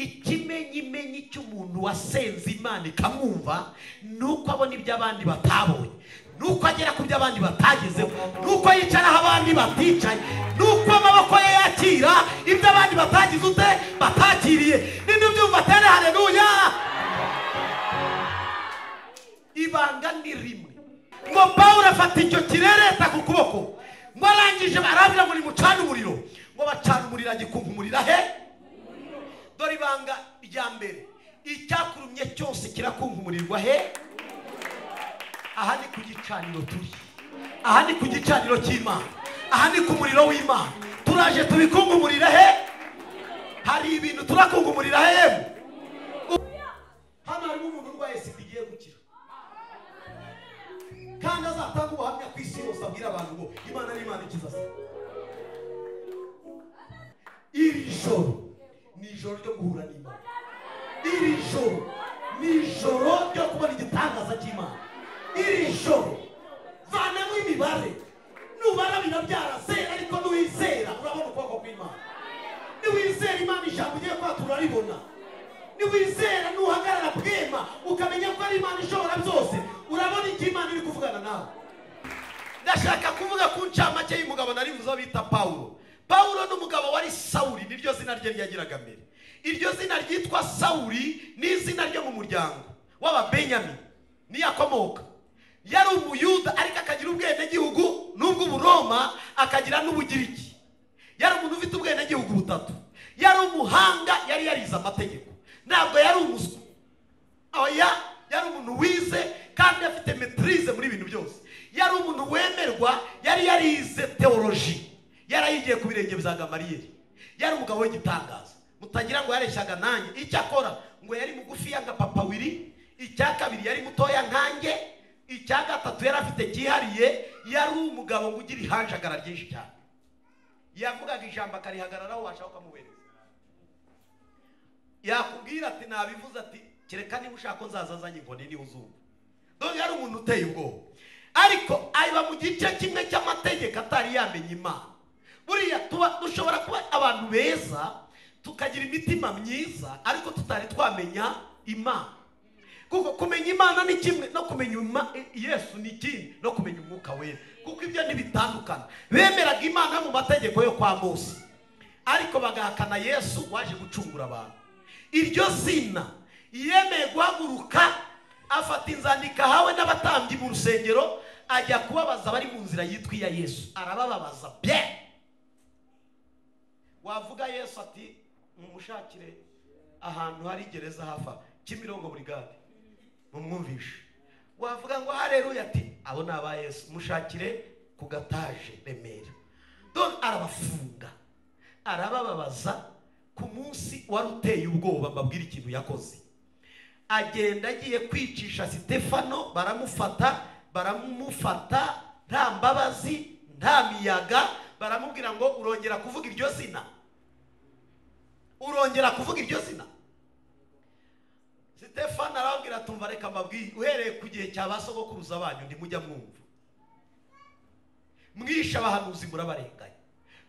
Ikimenyimenyi cy'umuntu wasenze Imana ikamwumva nuko abona ibyo abandi batabonye, nuko agera ku byo abandi batagezeho, nuko yicara aho abandi baticaye, nuko amaboko ye yakira ibyo abandi batagize ute batakiriye. Ninde ubyumva atere haleluya? Ibanga ni rimwe. Ngo Pawulo afata icyo kirereta ku kuboko, ngo arangije arabwira ngo nimucane umuriro, ngo bacana umuriro agikunkumurira he? Dore ibanga rya mbere, icyakurumye cyose kirakunkumurirwa he? Aha ni ku gicaniro turi, aha ni ku gicaniro cy'Imana, aha ni ku muriro w'Imana. Turaje tubikunkumurira he? Hari ibintu turakunkumurira he? Hano harimo umuntu urwaye sida igiye gukira, kandi azatanga ubuhamya ku isi yose, abwira abantu ngo Imana ni Imana ikiza se. Iri joro ni ijoro ryo guhura n'Imana, iri joro ni ijoro ryo kubona igitangaza cy'Imana. Iri joro vanamo imibare, nubara birabyara zera, ariko nuwizera urabona ukuboko kw'Imana. Niwizera Imana ijambo ugiye kwatura uraribona. Niwizera nuhagarara bwema ukamenya ko ari Imana ishobora byose, urabona icyo Imana iri kuvugana nawe. Ndashaka kuvuga ku ncamake y'umugabo narivuze bita Pawulo. Pawulo n'umugabo wari Sawuli, niryo zina rye ryagiraga mbere. Iryo zina ryitwa Sawuli ni izina ryo mu muryango w'Ababenyamini, niyo akomoka. Yari umuyuda ariko akagira ubwenegihugu n'ubw'Uburoma, akagira n'Ubugiriki. Yari umuntu ufite ubwenegihugu butatu. Yari umuhanga, yari yarize amategeko, ntabwo yari umuswa. Oya, yari umuntu wize kandi afite maîtrise muri ibintu byose. Yari umuntu wemerwa, yari yarize theology, yarayigiye ku birenge bya Gamariyeri. Yari umugabo w'igitangaza, mutagira ngo yareshyaga nanjye. Icyo akora ngo yari mugufiya nka Papa Wili, icya kabiri yari mutoya nkanjye, icya gatatu yari afite cyihariye, yari umugabo ngo ugira ihanjagara ryinshi cyane. Yavugaga ijambo akarihagararaho, washaka ukamuhereza. Yakubwira ati nabivuze, ati kereka niba ushaka ko nzaza nzanye inkoni niba uzumva. Dore yari umuntu uteye ubwoba, ariko aba mu gice kimwe cy'amategeko atari yamenya Imana. Buriya tuba dushobora kuba abantu beza tukagira imitima myiza, ariko tutari twamenya Imana. Kuko kumenya Imana ni kimwe no kumenya Yesu ni ikindi, no kumenya Umwuka Wera, kuko ibyo ntibitandukana. Bemeraga Imana mu mategeko yo kwa Mose, ariko bagahakana Yesu waje gucungura abantu. Iryo zina yemeye guhaguruka afata inzandiko ahawe n'abatambyi mu rusengero, ajya kubabaza bari mu nzira yitwa iya Yesu, arabababaza bye. Wavuga Yesu ati mumushakire ahantu hari gereza hafa Kimirongo burigade mumwumvishe. Wavuga ngo haleluya ati abo ni aba Yesu, mushakire ku gataje Remera. Donc arabafunga, arabababaza. Ku munsi wari uteye ubwoba, mbabwira ikintu yakoze. Agenda agiye kwicisha Sitefano, baramufata, baramufata nta mbabazi nta miyaga, baramubwira ngo urongera kuvuga iryo zina, urongera kuvuga iryo zina. Sitefano arababwira tumva reka mbabwire, uhereye ku gihe cya ba sogokuruza banyu ntimujya mwumva, mwishe abahanuzi murabarenganya,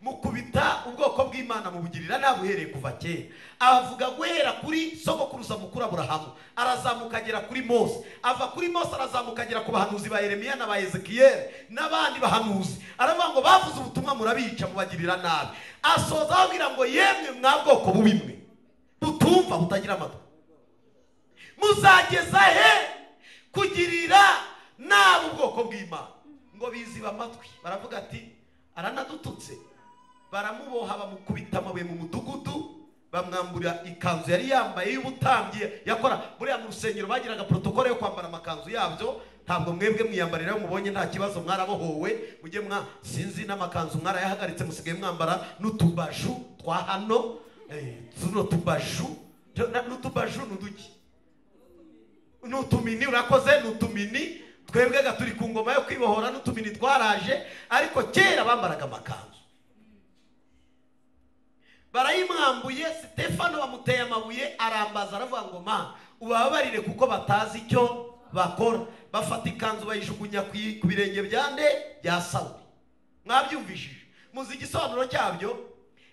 mukubita ubwoko bw'Imana mubugirira nabi uhereye kuva kera. Avuga guhera kuri sogokuruza mukuru Aburahamu, arazamuka agera kuri Mose, ava kuri Mose arazamuka agera ku bahanuzi ba Yeremiya na ba Ezekiyeli n'abandi bahanuzi. Aravuga ngo bavuze ubutumwa murabica mubagirira nabi. Asoza ababwira ngo yemwe mwa bwoko bubi mwe butumva butagira amatwi, muzageza he kugirira nabi ubwoko bw'Imana? Ngo biziba amatwi, baravuga ati aranadututse. Baramuboha bamukubita amabuye mu mudugudu, bamwambura ikanzu yari yambaye y'ubutambyi yakora. Buriya mu rusengero bagiraga protokole yo kwambara amakanzu yabyo, ntabwo mwebwe mwiyambarira iyo mubonye nta kibazo, mwarabohowe mujye mwa sinzi n'amakanzu mwarayahagaritse, musigaye mwambara n'utubaju twa hano, tuno tubaju n'utubaju n'uduki n'utumini, urakoze n'utumini. Twebwe turi ku ngoma yo kwibohora n'utumini twaraje, ariko kera bambaraga amakanzu. Barayimwambuye, Sitefano bamuteye amabuye, arambaza aravuga ngo ma ubababarire kuko batazi icyo bakora. Bafata ikanzu bayijugunya ku birenge byande bya Sawuli. Mwabyumvishije, muzi igisobanuro cyabyo?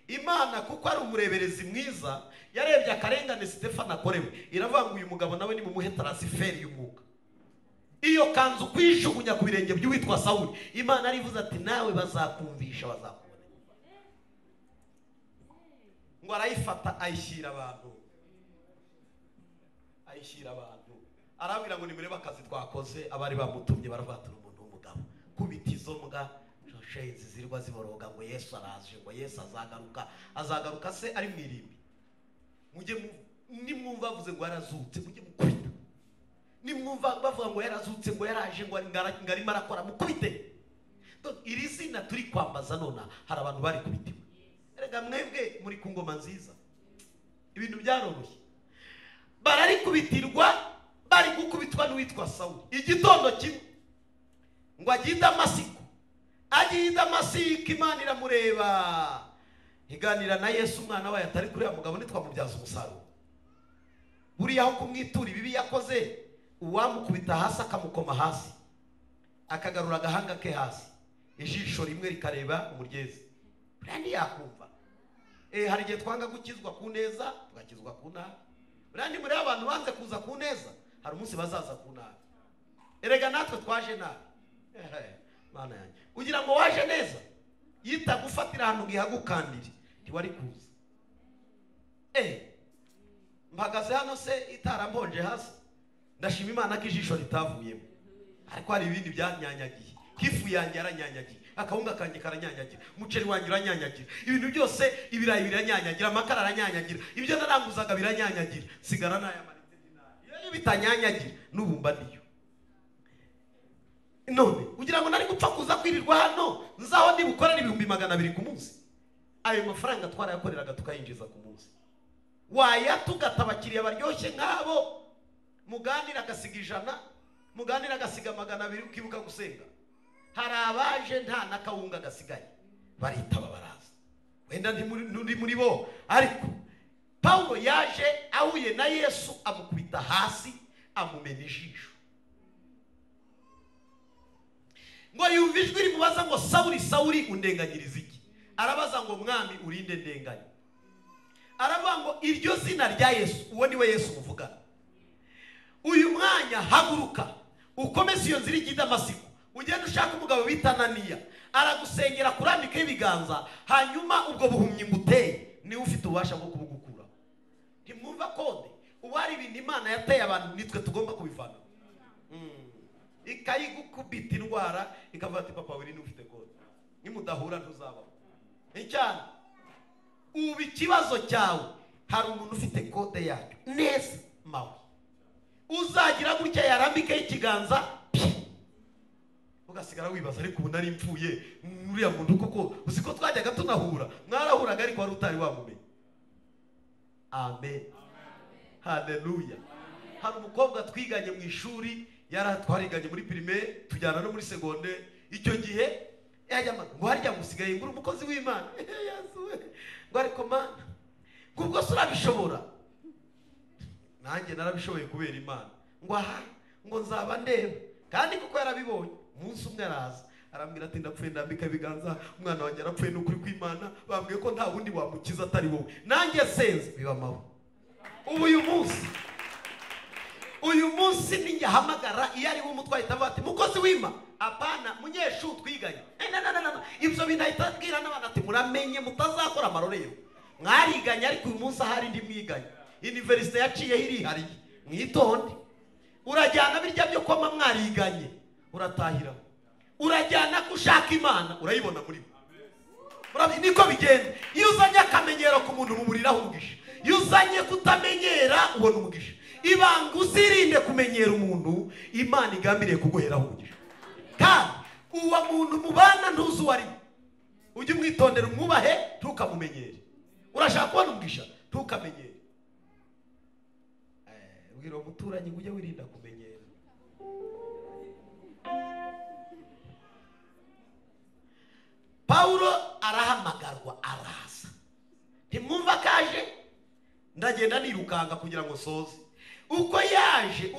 Imana kuko ari umureberezi mwiza yarebye akarengane Stefano akorewe, iravuga ngo uyu mugabo nawe nimumuhe transfert y'umwuka. Iyo kanzu kwijugunya ku birenge by'uwitwa Sawuli, Imana arivuze ati nawe bazakumvisha, bazakubona. Ngo arayifata ayishyira abantu, ayishyira abantu, arabwira ngo nimurebe akazi twakoze. Abari bamutumye baravuga umuntu w'umugabo kubita izo mbwa shenzi zirwa ziboroga ngo Yesu araje, ngo Yesu azagaruka. Azagaruka se ari mu irimbi? Mujye nimwumva bavuze ngo yarazutse mujye mukubita, nimwumva bavuga ngo yarazutse ngo yaraje ngo arimo arakora mukubite. Iri zina turi kwambaza nona hari abantu bari kubitiwe. Erega mwebwe muri ku ngoma nziza, ibintu byaroroshye. Bararikubitirwa, bari gukubitwa n'uwitwa Sawuli. Igitondo kimwe ngo agiye i Damasiko, agiye i Damasiko, Imana iramureba iganira na Yesu umwana wayo atari kuri ya mugabo ntitwamubyaza umusaruro. Buriya aho kumwitura ibibi yakoze, uwamukubita hasi akamukoma hasi, akagarura agahanga ke hasi, ijisho rimwe rikareba umuryezi, buriya ntiyakumva. Hari igihe twanga gukizwa ku neza tugakizwa ku nabi. Buriya ni muri abantu banze kuza ku neza, hari umunsi bazaza ku nabi. Erega natwe twaje nabi. Mana yanjye, ugira ngo waje neza yita gufatira ahantu ngihagukandire, ntiwari kuza. Mpagaze hano se itaramponje hasi, ndashima Imana ko ijisho ritavuyemo, ariko hari ibindi byanyanyagiye. Kifu yanjye yaranyanyagiye, akawunga kanjye karanyanyagira, umuceri wanjye uranyanyagira, ibintu byose, ibirayi biranyanyagira, amakara aranyanyagira, ibyo naranguzaga biranyanyagira, sigara nayamanitse dinari. Iyo bitanyanyagira n'ubu mba ndiyo. None ugira ngo nari gupfa kuza kwirirwa hano nzaho ndi bukorera 200,000 ku munsi? Ayo mafaranga twarayakoreraga tukayinjiza ku munsi. Wayatugata abakiriya baryoshye nk'abo, muganira agasiga 100, muganira agasiga 200, ukibuka gusenga. Hari abaje nta nakawunga gasigaye, baritaba baraza. Wenda ndi muri bo, ariko Paulo yaje ahuye na Yesu amukubita hasi, amumena ijisho. Ngo yumva ijwi rimubaza ngo Sawuli, Sawuli undenganyiriza iki? Arabaza ngo mwami urinde ndenganya. Aravuga ngo iryo zina rya Yesu, uwo niwe Yesu muvugana. Uyu mwanya haguruka ukomeze iyo nzira ijya i Damasiko, ugende ushaka umugabo bita Ananiya, aragusengera kurambika ibiganza, hanyuma ubwo buhumyi nguteye niwe ufite ububasha bwo kubugukura. Ntimwumva kode ubu hari ibintu Imana yateye abantu nitwe tugomba kubivana. Ikayigukubita indwara ikavuga ati papa wiri ufite kode, nimudahura ntuzabaho. Icyana ubu ikibazo cyawe hari umuntu ufite kode yacyo neza mawe, uzagira gutya yarambikeho ikiganza ugasigara wibaza ariko ubu nari mfuye uriya muntu koko uzi ko twajyaga tunahura, mwarahuraga ariko wari utari wamumenye. Amen, haleluya. Hari umukobwa twiganye mu ishuri, yaratwariganye muri primaire tujyana no muri secondaire. Icyo gihe yajya ngo harya musigaye ngura umukozi w'Imana. Ngo ariko Mana kubwo se urabishobora? Nanjye narabishoboye kubera Imana. Ngo aha ngo nzaba ndeba, kandi kuko yarabibonye. Umunsi umwe araza arambwira ati ndapfuye ndambika ibiganza, umwana wanjye arapfuye n'ukuri kw'Imana, bambwiye ko nta wundi wamukiza atari wowe. Nanjye senze biba mawe. Ubu uyu munsi ninyahamagara iyo ari we umutwaye itavuga ati mukozi w'Imana, apana munyeshuri twiganye. Ibyo bintu ahita abwira n'abantu ati muramenye mutazakora amarorero. Mwariganye ariko uyu munsi ahari ndi mwiganye. Universite yaciyeho irihariye, mwitonde. Urajyana birya byo koma mwariganye, uratahira. Urajyana gushaka Imana, urayibona muri bo. Niko bigenda. Iyo uzanye akamenyero ku muntu mumuriraho umugisha. Iyo uzanye kutamenyera ubona umugisha. Ibanga uzirinde kumenyera umuntu Imana igambiriye kuguheraho umugisha. Kandi uwo muntu mubana ntuzi uwo ari we, ujye umwitondera umwubahe, ntukamumenyere. Urashaka kubona umugisha, ntukamenyere. Bwira uwo muturanyi ngo ujye wirinda kumenyera. Paulo arahamagarwa araza. Ntimwumva kaje? Ndagenda nirukanga kugira ngo soze. Uko yaje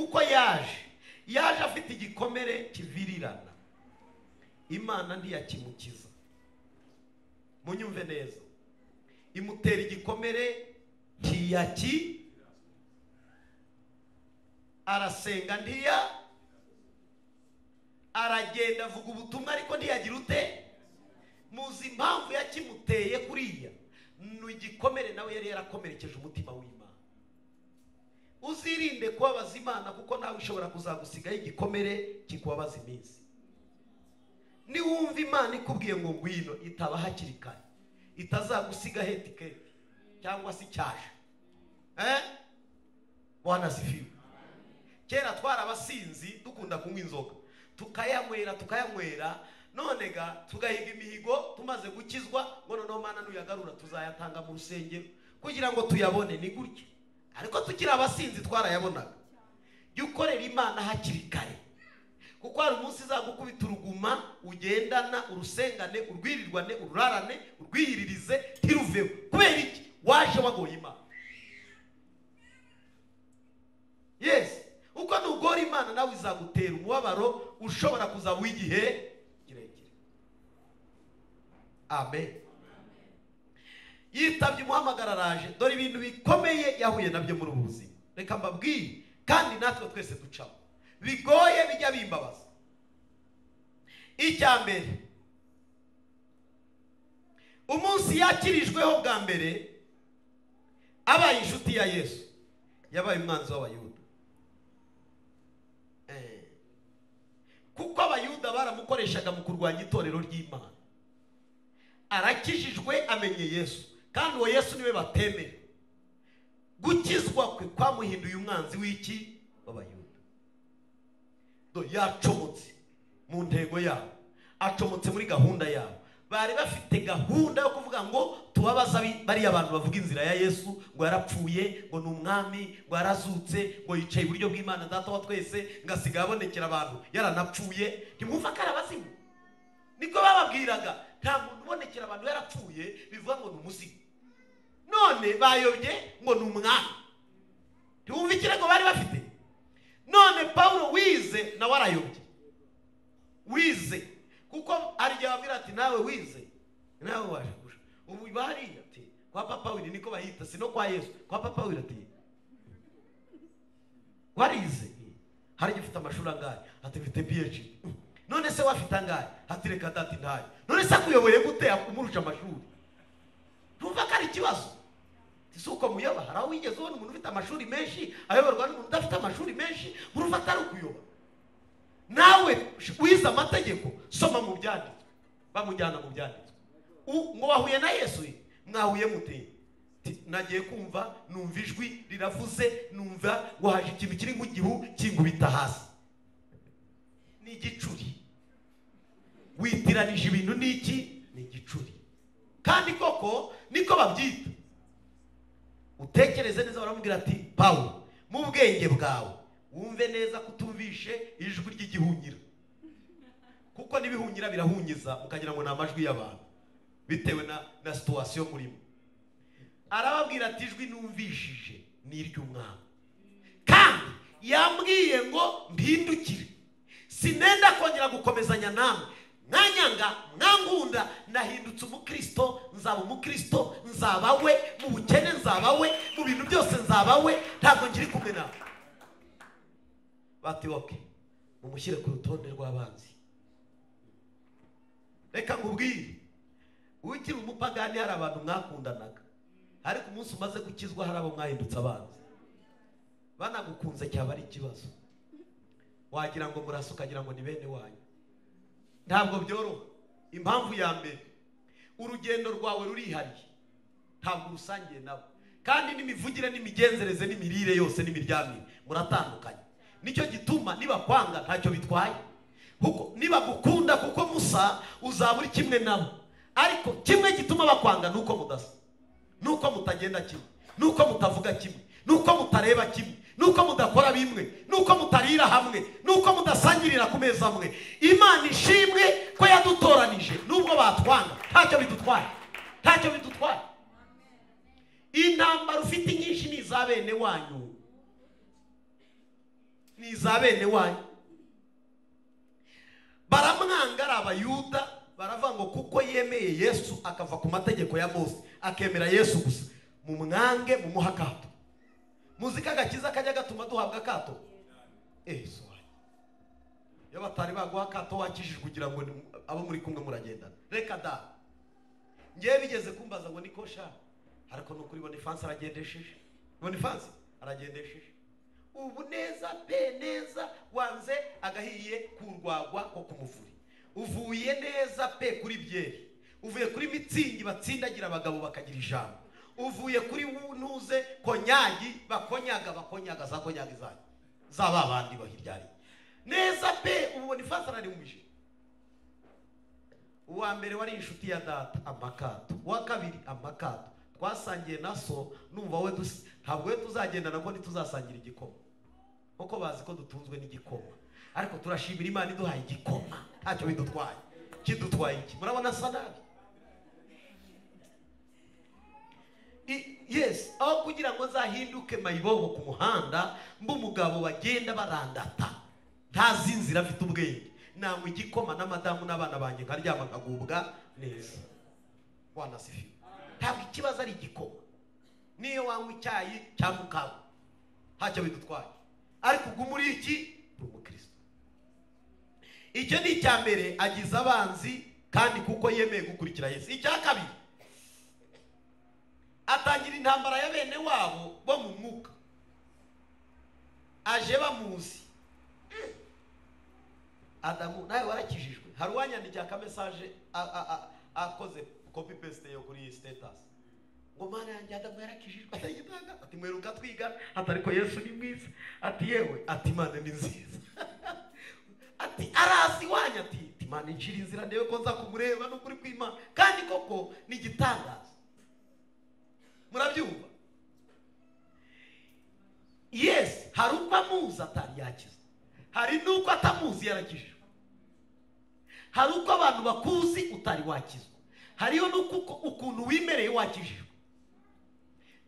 yaje afite igikomere kivirirana. Imana ntiyakimukiza. Munyumve neza. Imutera igikomere ntiyaki, arasenga ntiya, aragenda avuga ubutumwa ariko ntiyagira ute. Muzi impamvu yakimuteye kuriya? Ni igikomere nawe yari yarakomerekeje umutima w'Imana. Uzirinde kubabaza Imana, kuko nawe ushobora kuzagusigaho igikomere kikubabaza iminsi. Niwumva Imana ikubwiye ngo ngwino, itaba hakiri kare, itazagusigaho etiketi cyangwa se icyasha. Bwana asifiwe. Kera twari abasinzi, dukunda kunywa inzoga, tukayanywera, none ga tugahiga imihigo tumaze gukizwa ngo noneho Mana nuyagarura tuzayatanga mu rusengero kugira ngo tuyabone. Ni gutya, ariko tukiri abasinzi twarayabonaga. Jya ukorera Imana hakiri kare, kuko hari umunsi izagukubita uruguma ugendana, urusengane, urwirirwane, ururarane, urwiyiririze, ntiruveho. Kubera iki? Waje wagoye Imana. Yes, uko nugora Imana nawe izagutera umubabaro ushobora kuzaba uw'igihe kirekire. Amen. Yitabye umuhamagaro araje. Dore ibintu bikomeye yahuye nabyo muri ubu buzima. Reka mbabwire, kandi natwe twese ducamo bigoye, bijya bimbabaza. Icya mbere, umunsi yakirijweho bwa mbere abaye inshuti ya Yesu, yabaye umwanzi w'Abayuda. Kuko Abayuda baramukoreshaga mu kurwanya itorero ry'Imana. Arakijijwe, amenye Yesu, kandi uwo Yesu niwe batemera. Gukizwa kwe kwamuhinduye umwanzi w'iki? W'Abayuda. Do yacomotse mu ntego yabo, acomotse muri gahunda yabo. Bari bafite gahunda yo kuvuga ngo tubabaza bariya abantu bavuga inzira ya Yesu, ngo yarapfuye, ngo ni umwami, ngo yarazutse, ngo yicaye iburyo bw'Imana Data wa twese, ngo asigaye abonekera abantu yaranapfuye. Ntimwumva ko ari abazimu? Niko bababwiraga. Nta muntu ubonekera abantu yarapfuye bivuga ngo ni umuzimu. None bayobye ngo ni umwami. Ntiwumva ikirego bari bafite? None Paulo wize nawe arayobye. Wize kuko arijya ababwira ati nawe wize, nawe waje gusha ubu bariya ati kwa papa wili niko bahita, sino kwa Yesu, kwa papa wili ati warize, hari gifite amashuri angahe? Ati mfite PhD. None se wafite angahe? Ati reka dati ntayo. None se akuyoboye gute umurusha amashuri? Ntumva ko ari ikibazo? Si uko muyoba. Hari aho wigeze ubona umuntu ufite amashuri menshi ayoborwa n'umuntu udafite amashuri menshi? Murumva atari ukuyoba? Nawe wize amategeko, soma mu byanditswe. Bamujyana mu byanditswe. Ngo wahuye na Yesu? Mwahuye mute? Nagiye kumva numva ijwi riravuze, numva ngo haje ikintu kiri nk'igihu kingubita hasi. Ni igicuri. Witiranije ibintu n'iki? Ni igicuri. Kandi koko niko babyita. Utekereze neza, baramubwira ati Paulo, mu bwenge bwawe wumve neza kutumvishe ijwi ry'igihunyira, kuko n'ibihunyira birahunyiza mukagira ngo ni amajwi y'abantu bitewe na situation murimo. Arababwira ati ijwi numvishije ni iry'umwami, kandi yambwiye ngo mpindukire, sinenda kongera gukomezanya namwe. Mwanyanga mwangunda, nahindutse umukristo, nzaba umukristo, nzaba we mu bukene, nzaba we mu bintu byose, nzaba we, ntabwo nkiri kumwe nawe. Bati oke, mumushyire ku rutonde rw'abanzi. Reka nkubwire, ukiri umupagani hari abantu mwakundanaga, ariko umunsi umaze gukizwa hari abo mwahindutse abanzi. Banagukunze cyaba ari ikibazo, wagira ngo murasa ukagira ngo ni bene wanyu. Ntabwo byoroha. Impamvu ya mbere, urugendo rwawe rurihariye, ntabwo urusangiye nabo, kandi n'imivugire n'imigenzereze n'imirire yose n'imiryamire muratandukanye. Nicyo gituma niba kwanga ntacyo bitwaye, kuko niba gukunda kuko musa uzaba uri kimwe nabo. Ariko kimwe gituma bakwanga nuko mudasa, nuko mutagenda kimwe, nuko mutavuga kimwe, nuko mutareba kimwe, nuko mudakora bimwe, nuko mutarira hamwe, nuko mudasangirira ku meza amwe. Imana ishimwe ko yadutoranije, nubwo batwanga ntacyo bidutwaye, ntacyo bidutwaye. Intambara ufite nyinshi ni iza bene wanyu, ni iza bene wanyu. Baramwanga ari Abayuda, Baravuga ngo kuko yemeye Yesu akava ku mategeko ya Mose akemera Yesu gusa, mumwange mumuha akato. Muzika agakiza kajya gatuma duhabwa akato. Iyo batari baguha akato wakijijwe kugira ngo abo muri kumwe muragendana. Reka da, ngewe bigeze kumbaza ngo niko sha, ariko nukuri Boniface aragendesheje. Boniface aragendesheje ubu neza pe, neza wanze agahiye kurwagwa ko kumuvuri, uvuye neza pe kuri byeri, uvuye kuri mitsingi batsindagira abagabo bakagira ijambo, uvuye kuri ntuze konyagi bakonyaga bakonyaga za konyaga zanyu zaba bandi bahiryari neza pe. Ubu Boniface arariumije. Uwa mbere wari inshuti ya data amakato, uwa kabiri amakato, twasangiye na so, numva we ntabwo we tuzagendana ko ntituzasangira igikoma, kuko bazi ko dutunzwe n'igikoma, ariko turashimira Imana iduhaye igikoma, ntacyo bidutwaye. Kidutwaye iki? Murabona asa nabi. Yes, aho kugira ngo nzahinduke mayibobo ku muhanda mb'umugabo bagenda barandata ntazi inzira afite ubwenge, nanywa igikoma na madamu n'abana banjye nkaryama nkagubwa neza. Wanasifiwe. Ntabwo ikibazo ari igikoma, niyo wanywa icyayi cya mukaru ntacyo bidutwaye, ariko ubwo muri iki uri umukristo. Icyo ni icya mbere, agize abanzi kandi kuko yemeye gukurikira Yesu. Icya kabiri, atangira intambara ya bene wabo bo mu mwuka, aje bamuzi. Adamu nawe warakijijwe. Hari uwanyandikiye aka message akoze copy paste yo kuri status ngo mana yanjye Adamu yarakijijwe atagitanga, ati mweruka twiga, ati ariko Yesu ni mwiza, ati yewe, ati Imana ni nziza, ati arazi wanya, ati Imana inshira inzira ndebe ko nza kumureba n'ukuri kw'Imana. Kandi koko ni igitangaza. Murabyumva? Yes, hari uko amuzi atari yakizwa, hari n'uko atamuzi yarakijijwe, hari uko abantu bakuzi utari wakizwa, hariyo n'uko ukuntu wimereye wakijijwe.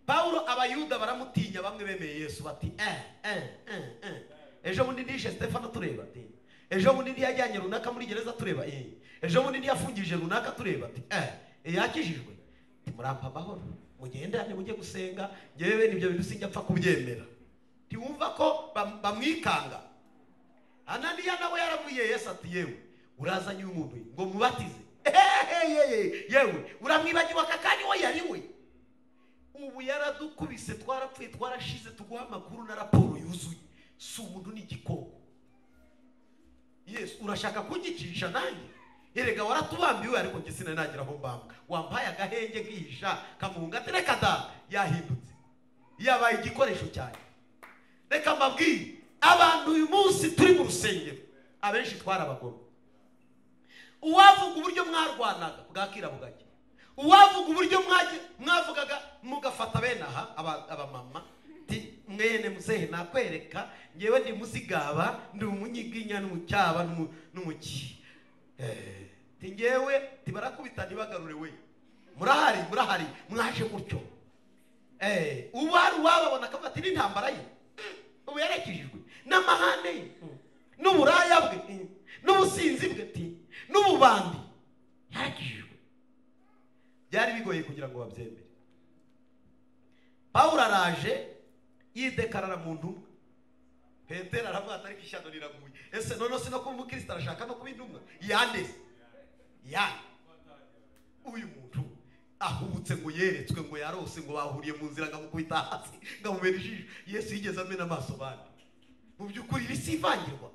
Paulo abayuda baramutinya, bamwe bemeye Yesu bati ejo bundi ndishe Stefano tureba, ati ejo bundi ndiyajyanye runaka muri gereza tureba, ejo bundi ndiyafungije runaka tureba, ati yakijijwe, murampa amahoro mugendane mujye gusenga, ngewe nibyo bintu sinjya apfa kubyemera. Ntiwumva ko bamwikanga. Ananiya nawe yaravuye Yesu ati yewe urazanye uyu muntu ngo mubatize, yewe uramwibagiwe aka kanya we yari we. Ubu yaradukubise twarapfuye twarashize, tuguha amakuru na raporo yuzuye, si umuntu ni igikoko. Yesu urashaka kunyicisha nanjye? Erega waratubambiwe, ariko njye sinanagira aho mbambwa, wampaye agahenge nkihisha kamuhunga. Ati reka da, yahindutse yabaye igikoresho cyane. Reka mbabwire, abantu uyu munsi turi mu rusengero abenshi twarabagome. Uwavuga uburyo mwarwanaga bwakira bugacya, uwavuga uburyo mwavugaga mugafata bene aha abamama, ti mwene muzehe nakwereka ngewe ndi muzigaba, ndi umunyiginya n'umucyaba n'umuki, ti ngewe tibarakubita ntibagarure we. Murahari, murahari mwaje gutyo. Ubu hari uwababona akavuga ati n'intambara ye ubu yarakijijwe, n'amahane ye, n'uburaya bwe, n'ubusinzi bwe, ti n'ububandi, yarakijijwe. Byari bigoye kugira ngo babyemere. Paulo araje yidekarara mu ntumwa. Petero aravuga ati ariko ishyano riraguye, ese none si no kuba umukristo arashaka no kuba intumwa? Yande yande uyu muntu ahubutse ngo yeretswe ngo yarose ngo bahuriye mu nzira ngamukubita hasi ngamubera ijisho. Yesu yigeze amena amaso bandi. Mu by'ukuri iri si ivangirwa.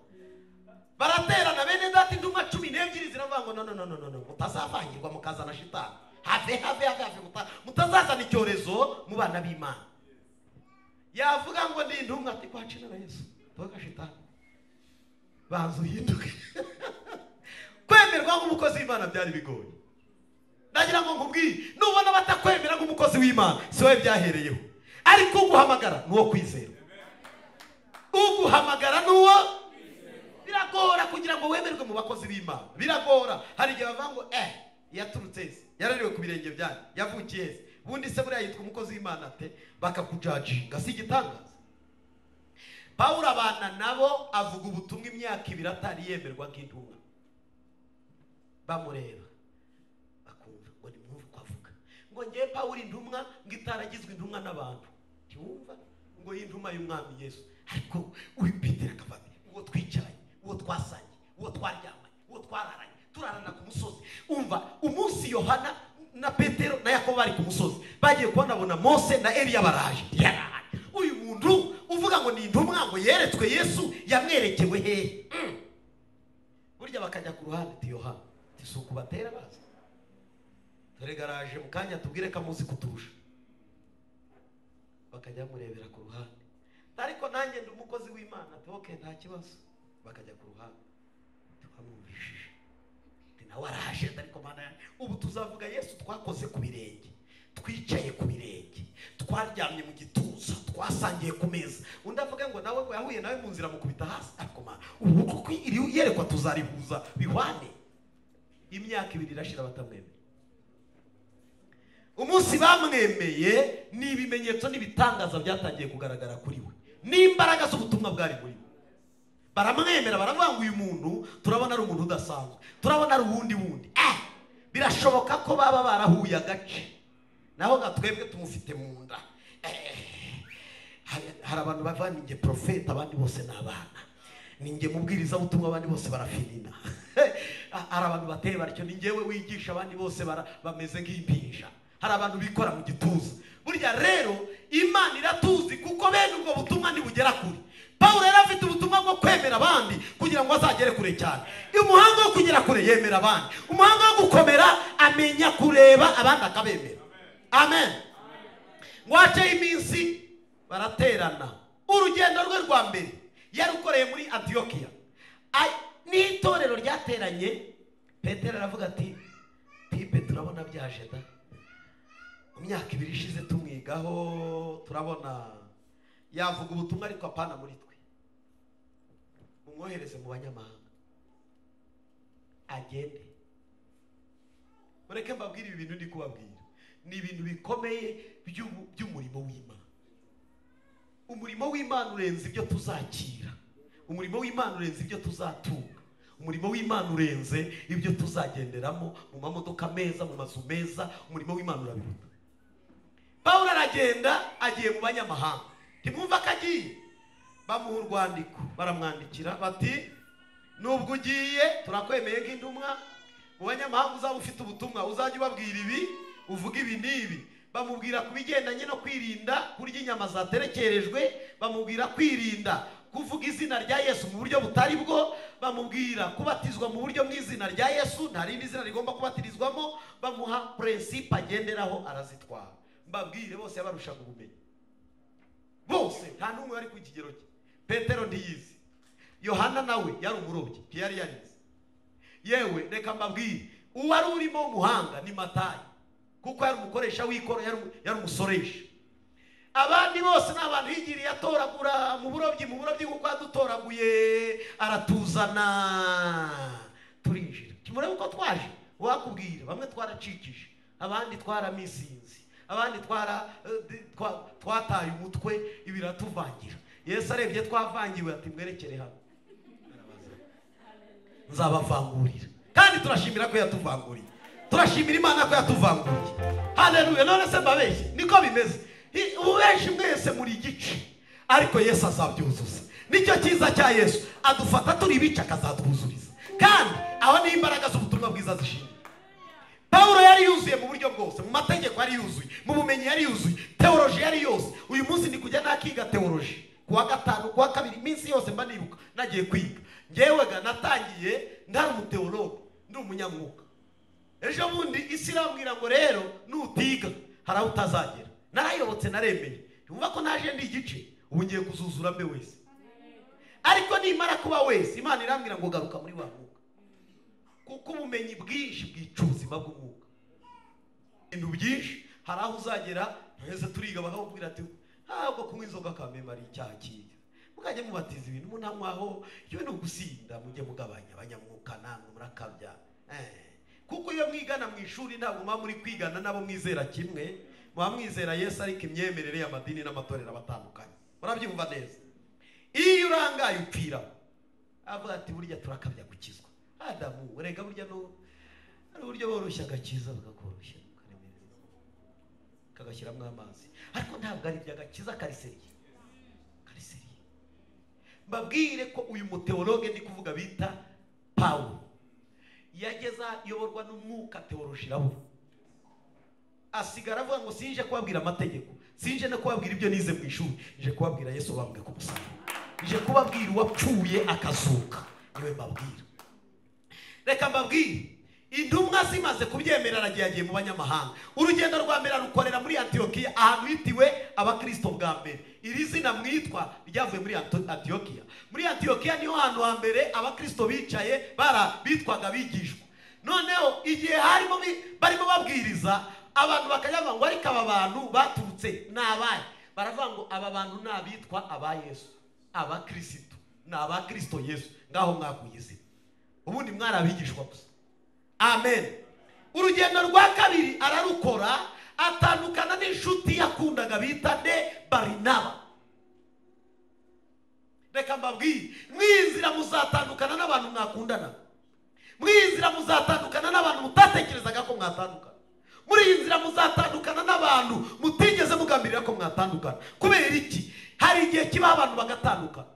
Baraterana bene data, intumwa 12 ziravuga ngo no no no no no, mutazavangirwa mukazana shitani, have have have, mutazazana icyorezo mu bana b'Imana. Yavuga ngo ndi intumwa, ati kwacina na Yesu toka shitani, banzu hinduke. Kwemerwa nk'umukozi w'Imana byari bigoye. Ndagira ngo nkubwire, nubona batakwemera nk'umukozi w'Imana si wowe byahereyeho, ariko uguhamagara nuwo kwizera, uguhamagara nuwo. Biragora kugira ngo wemerwe mu bakozi b'Imana, biragora. Hari igihe bavuga ngo yaturutse ese, yarariwe ku birenge byanyu, yavukiye ese, ubundi se buriya yitwa umukozi w'Imana ate? Bakakujajinga. Si igitangaza. Paulo abana nabo avuga ubutumwa imyaka 2 atari yemerwa nk'intumwa. Bamureba bakumva ngo nimwumve uko avuga, ngo ngewe Pawulo intumwa ngo itaragizwe intumwa n'abantu, ntiwumva ngo y'intumwa y'umwami Yesu. Ariko uyu Petero akavamo, uwo twicaranye, uwo twasangiye, uwo twaryamanye, uwo twararanye, turarana ku musozi. Umva umunsi Yohana na Petero na Yakobo bari ku musozi, bagiye kubonabona Mose na Eliya baraje. Uyu muntu uvuga ngo ni intumwa ngo yeretswe Yesu, yamwerekewe hehe? Burya bakajya ku ruhande, ti Yohana tisuku batera baza, dore garaje mu kanya tubwire ko amuzi kuturusha. Bakajya murebera ku ruhande, ariko nanjye ndi umukozi w'Imana, toke nta kibazo. Bakajya ku ruhande, tukamwumvishije nawe araje, ariko Mana yanjye ubu tuzavuga Yesu twakoze ku birenge, twicaye ku birenge, twaryamye mu gituza, twasangiye ku meza. Undi avuga ngo nawe ngo yahuye nawe mu nzira mukubita hasi. Ariko Mana ubu kuko iri yerekwa tuzarihuza bihwane. Imyaka 2 irashira batamwemeye. Umunsi bamwemeye ni ibimenyetso n'ibitangaza byatangiye kugaragara kuri we, n'imbaraga z'ubutumwa bwari muri we. Baramwemera, baravuga ngo uyu muntu turabona ari umuntu udasanzwe, turabona ari uwundi wundi. Birashoboka ko baba barahuye agace, naho gatwebwe tumufite mu nda. Hari abantu bava ninjye profeta, abandi bose ni abana, ninjye mubwiriza butumwa, abandi bose barafinina. Hari abantu bateye batyo, ni njyewe wigisha, abandi bose bameze nk'impinja. Hari abantu bikora mu gituza. Burya rero Imana iratuzi, kuko bene ubwo butumwa ntibugera kure. Pawulo yari afite ubutumwa bwo kwemera abandi kugira ngo azagere kure cyane. Umuhanga wo kugera kure yemera abandi, umuhanga wo gukomera amenya kureba abandi akabemera. Amen. Ngo iminsi baraterana. Urugendo rwe rwa mbere yarukoreye muri Antiokiya, n'itorero ryateranye. Petero aravuga ati tipe turabona byaje da, mu myaka 2 ishize tumwigaho, turabona yavuga ubutumwa ariko apana muri twe, mumwohereze mu banyamahanga agende. Mureke mbabwire ibi bintu ndi kubabwira, ni ibintu bikomeye by'umurimo w'Imana. Umurimo w'Imana urenze ibyo tuzakira, umurimo w'Imana urenze ibyo tuzatunga, umurimo w'Imana urenze ibyo tuzagenderamo mu mamodoka meza, mu mazu meza. Umurimo w'Imana urabiruta. Pawulo aragenda agiye mu banyamahanga, ntimwumva ko agiye. Bamuha urwandiko, baramwandikira bati nubwo ugiye turakwemeye nk'intumwa, mu banyamahanga uzaba ufite ubutumwa, uzajya ubabwira ibi, uvuga ibi n'ibi. Bamubwira ku bigendanye no kwirinda kurya inyama zaterekerejwe, bamubwira kwirinda kuvuga izina rya Yesu mu buryo butari bwo, bamubwira kubatizwa mu buryo bw'izina rya Yesu, nta rindi zina rigomba kubatirizwamo. Bamuha principe agenderaho, arazitwara. Mbabwire bose yabarushaga ubumenyi, bose nta n'umwe wari ku kigero cye. Petero ntiyizi, Yohana nawe yari umurobyi, ntiyari yarize. Yewe reka mbabwire, uwari urimo umuhanga ni Matayo, kuko yari umukoresha w'ikoro, yari umusoresha. Abandi bose ni abantu yigiriye atoragura mu burobyi, mu burobyi kuko yadutoraguye aratuzana turinjira. Kimurebe uko twaje, wakubwira bamwe twaracikije, abandi twaramisinzi, abandi twataye umutwe, ibiratuvangira. Yesu arebye twavangiwe ati mwerekere hano, nzabavangurira. Kandi turashimira ko yatuvanguriye, turashimira Imana ko yatuvanguriye. Haleluya. None se mbabeshye, niko bimeze. Ubu benshi mwese muri igice, ariko Yesu azabyuzuza. Nicyo cyiza cya Yesu, adufata turi ibice akazatwuzuriza. Kandi aho ni imbaraga z'ubutumwa bwiza zishingiye. Pawulo yari yuzuye mu buryo bwose, mu mategeko yari yuzuye, mu bumenyi yari yuzuye, teoloji yari yose. Uyu munsi ndi kujya nakiga teoloji kuwa gatanu, kuwa kabiri, iminsi yose mba nibuka nagiye kwiga. Ngewe ga natangiye ndari umuteologe, ndi umunyamwuka. Ejo bundi isi irambwira ngo rero nutiga hari aho utazagera. Narayobotse, naremeye, numva ko naje ndi igice, ubu ngiye kuzuzura mbe wese. Ariko nimara kuba wese, Imana irambwira ngo garuka muri wa mwuka, kuko ubumenyi bwinshi bwica ubuzima bw'umwuka. Ibintu byinshi hari aho uzagera mwese turiga bakakubwira ati ntabwo kunywa inzoga kamemba ari icyaha kibi, mukajya mubatiza ibintu munanywaho, iyo ni ugusinda, mujye mugabanya abanyamwuka namwe murakabya. Kuko iyo mwigana mu ishuri ntabwo muba muri kwigana nabo mwizera kimwe, muba mwizera Yesu ariko imyemerere y'amadini n'amatorero abatandukanye. Murabyumva neza. Iyo urangaye upfira, avuga ati burya turakabya gukizwa. Adamu rega burya no Hari uburyo boroshya agakiza, bakakoroshya karemereza kagashyiramo amazi, ariko ntabwo ari iby'agakiza kariseriye. Kariseriye. Mbabwire ko uyu muteologe ndi kuvuga bita Pawulo yageza yoborwa n'umwuka, teoloji irabura, asigara avuga ngo sinje kubabwira amategeko, sinje no kubabwira ibyo nize mu ishuri, nje kubabwira Yesu wabambwe ku musaraba, nje kubabwira uwapfuye akazuka, niwe mbabwira. Reka mbabwire, intumwa zimaze kubyemera aragiye agiye mu banyamahanga. Urugendo rwa mbere rukorera muri Antiyokiya, ahantu hitiwe abakristo bwa mbere. Iri zina mwitwa ryavuye muri Antiyokiya. Muri Antiyokiya niho hantu hambere abakristo bicaye bitwaga abigishwa. Noneho igihe harimo barimo babwiriza, abantu bakajya ngo ariko aba bantu baturutse ni abahe? Baravuga ngo aba bantu ni abitwa aba Yesu, abakristo, ni abakristo Yesu. Ngaho mwakuye izina, ubundi mwari abigishwa gusa. Amen. Urugendo rwa kabiri ararukora, atandukana n'inshuti yakundaga bita nde? Barinaba. Reka mbabwire, mwinzira muzatandukana n'abantu mwakundana, mwinzira muzatandukana n'abantu mutatekerezaga ko mwatandukana, muri iyi nzira muzatandukana n'abantu mutigeze mugambirira ko mwatandukana. Kubera iki? Hari igihe kiba abantu bagatandukana.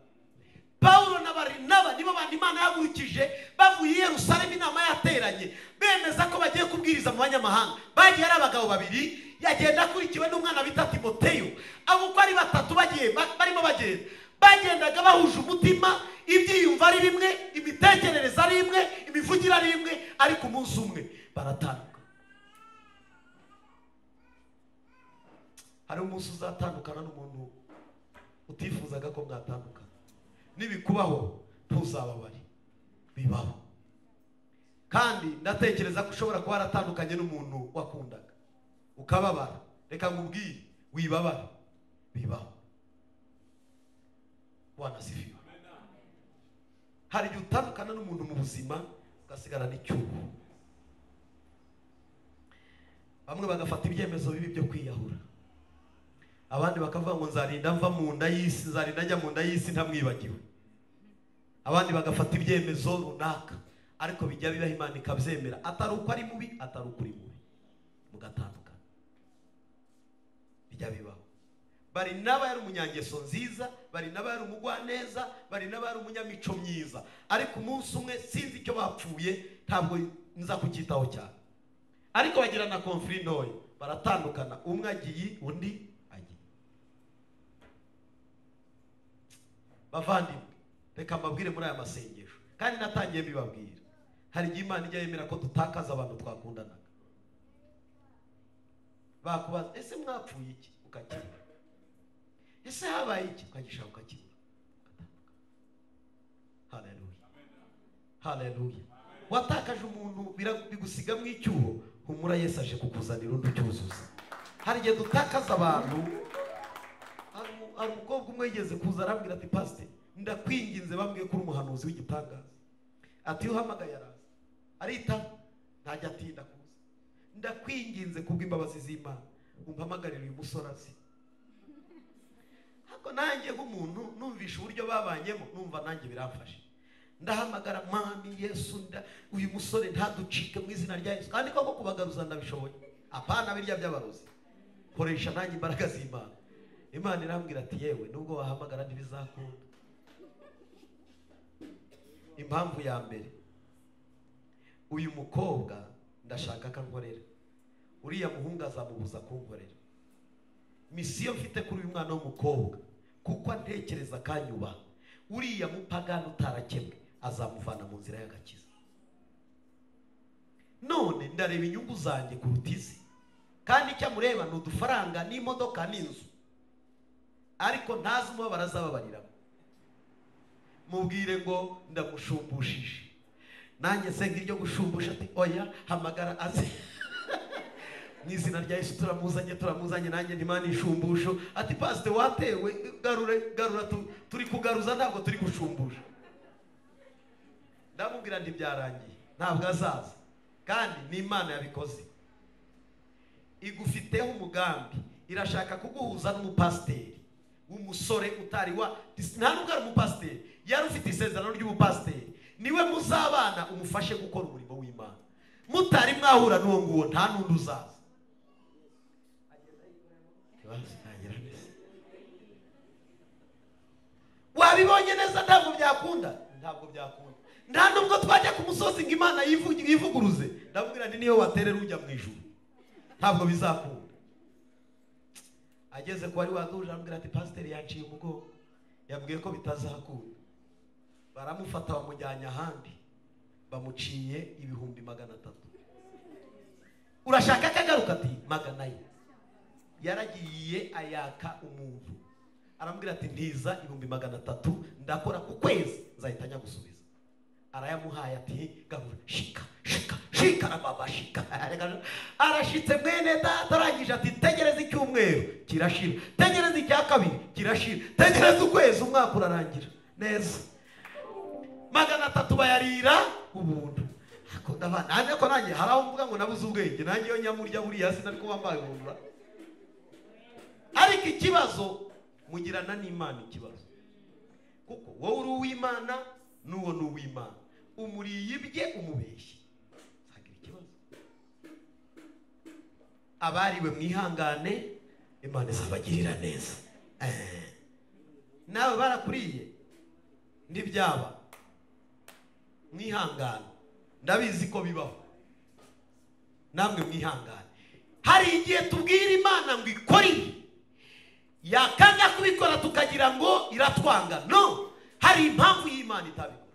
Paulo na Barinaba nibo bantu Imana yahagurukije bavuye i Yerusalemu, inama yateranye, bemeza ko bagiye kubwiriza mu banyamahanga. Bagiye ari abagabo babiri, yagenda akurikiwe n'umwana bita Timoteyo. Abo uko ari batatu bagiye barimo bagenda, bagendaga bahuje umutima, ibyiyumvo ari bimwe, imitekerereze ari imwe, imivugire ari imwe, ariko umunsi umwe baratandukana. Hari umunsi uzatandukana n'umuntu utifuzaga ko mwatandukana. Nibikubaho ntuzababare, bibaho. Kandi ndatekereza ko ushobora kuba waratandukanye n'umuntu wakundaga ukababara. Reka nkubwire, wibabara, bibaho. Bwana asifiwe. Hari igihe utandukana n'umuntu mu buzima ugasigarana icyuho. Bamwe bagafata ibyemezo bibi byo kwiyahura, abandi bakavuga ngo nzarinda mva mu nda y'isi, nzarinda njya mu nda y'isi ntamwibagiwe. Abandi bagafata ibyemezo runaka, ariko bijya bibaho Imana ikabyemera, atari uko ari mubi, atari uko uri mubi, mugatandukana. Bijya bibaho. Barinaba yari umunyangeso nziza, Barinaba yari umugwaneza, Barinaba yari umunyamico myiza, ariko umunsi umwe sinzi icyo bapfuye, ntabwo nza kucyitaho cyane, ariko bagirana konfuri ntoya, baratandukana, umwe agiye undi agiye. Bavandimwe, reka mbabwire muri aya masengesho, kandi natangiye mbibabwira, hari igihe Imana ijya yemera ko dutakaza abantu twakundanaga. Bakubaza ese mwapfuye iki? Ukakibura. Ese habaye iki? Ukagishaka ukakibura. Haleluya, haleluya. Watakaje umuntu bigusiga mu icyuho, humura Yesu aje kukuzanira undi ucyuzuza. Hari igihe dutakaza abantu. Hari umukobwa umwe yigeze kuza arambwira ati pasiteri, ndakwinginze, bambwiye ko uri umuhanuzi w'igitangaza. Ati iyo uhamagaye araza, arita, ntajya atinda kuza. Ndakwinginze kubw'imbabazi z'Imana umpamagarire uyu musore azi. Ariko nanjye nk'umuntu numvisha uburyo babanyemo, numva nanjye biramfashe. Ndahamagara, Mwami Yesu, uyu musore ntaducike mu izina rya Yesu. Kandi koko kubagaruza ndabishoboye, apana birya by'abarozi. Koresha nanjye imbaraga z'Imana. Imana irambwira ati yewe, nubwo wahamagara ntibizakunda. Impamvu ya mbere, uyu mukobwa ndashaka ko ankorera, uriya muhungu azamubuza kunkorera. Misiyo mfite kuri uyu mwana w'umukobwa, kuko antekereza akanyubaha, uriya mupagani utarakemwe azamuvana mu nzira y'agakiza. None ndareba inyungu zanjye kuruta izi, kandi icyo amureba ni udufaranga n'imodoka n'inzu, ariko ntazi umubabaro azababariramo. Mubwire ngo ndamushumbushishe, nanjye senga iryo gushumbusha. Ati oya, hamagara aze mu izina rya Yesu, turamuzanye, turamuzanye, nanjye ntimana inshumbusho. Ati pasite watewe, garura garura, turi kugaruza ntabwo turi gushumbusha. Ndamubwira nti byarangiye, ntabwo azaza, kandi ni Imana yabikoze. Igufiteho umugambi, irashaka kuguhuza n'umupasiteri w'umusore utari wa, nta nubwo ari umupasiteri, yari ufite isezerano ry'ubupasiteri, niwe muzabana, umufashe gukora umurimo w'Imana. Mutari mwahura n'uwo nguwo nta n'undi uzaza. Wabibonye neza ntabwo byakunda, ntabwo byakunda. Nta nubwo twajya ku musozi ngo Imana yivuguruze, ndabwira nti niyo waterera ujya mu ijuru ntabwo bizakunda. Ageze ku wari waduje arambwira ati pasiteri yanciye umugongo, yambwiye ko bitazakunda. Baramufata bamujyanye ahandi, bamuciye 300,000. Urashaka akagaruka? Ati 400. Yaragiye ayaka umuntu, arambwira ati ntiza 300,000 ndakora ku kwezi nzahita nyagusubiza. Arayamuhaye ati gahura shika shika shika rababa shika. Arashitse mwene data, arangije ati tegereza icyumweru kirashira, tegereza icya kabiri kirashira, tegereza ukwezi, umwaka urarangira neza. 300 bayarira ubuntu. Akunda abana ariko nanjye hari aho mvuga ngo nabuze ubwenge, nanjye iyo nyamurya buriya sinari kuba mbaye ubuntu. Ariko ikibazo mugirana n'Imana ikibazo, kuko wowe uri uw'Imana n'uwo ni uw'Imana, umuriye ibye umubeshye zagira ikibazo. Abariwe mwihangane, Imana izabagirira neza. Nawe barakuriye ntibyaba, mwihangane, ndabizi ko bibaho, namwe mwihangane. Hari igihe tubwira Imana ngo ikore ibi, yakanga kubikora tukagira ngo iratwanga. No, hari impamvu y'Imana itabikora.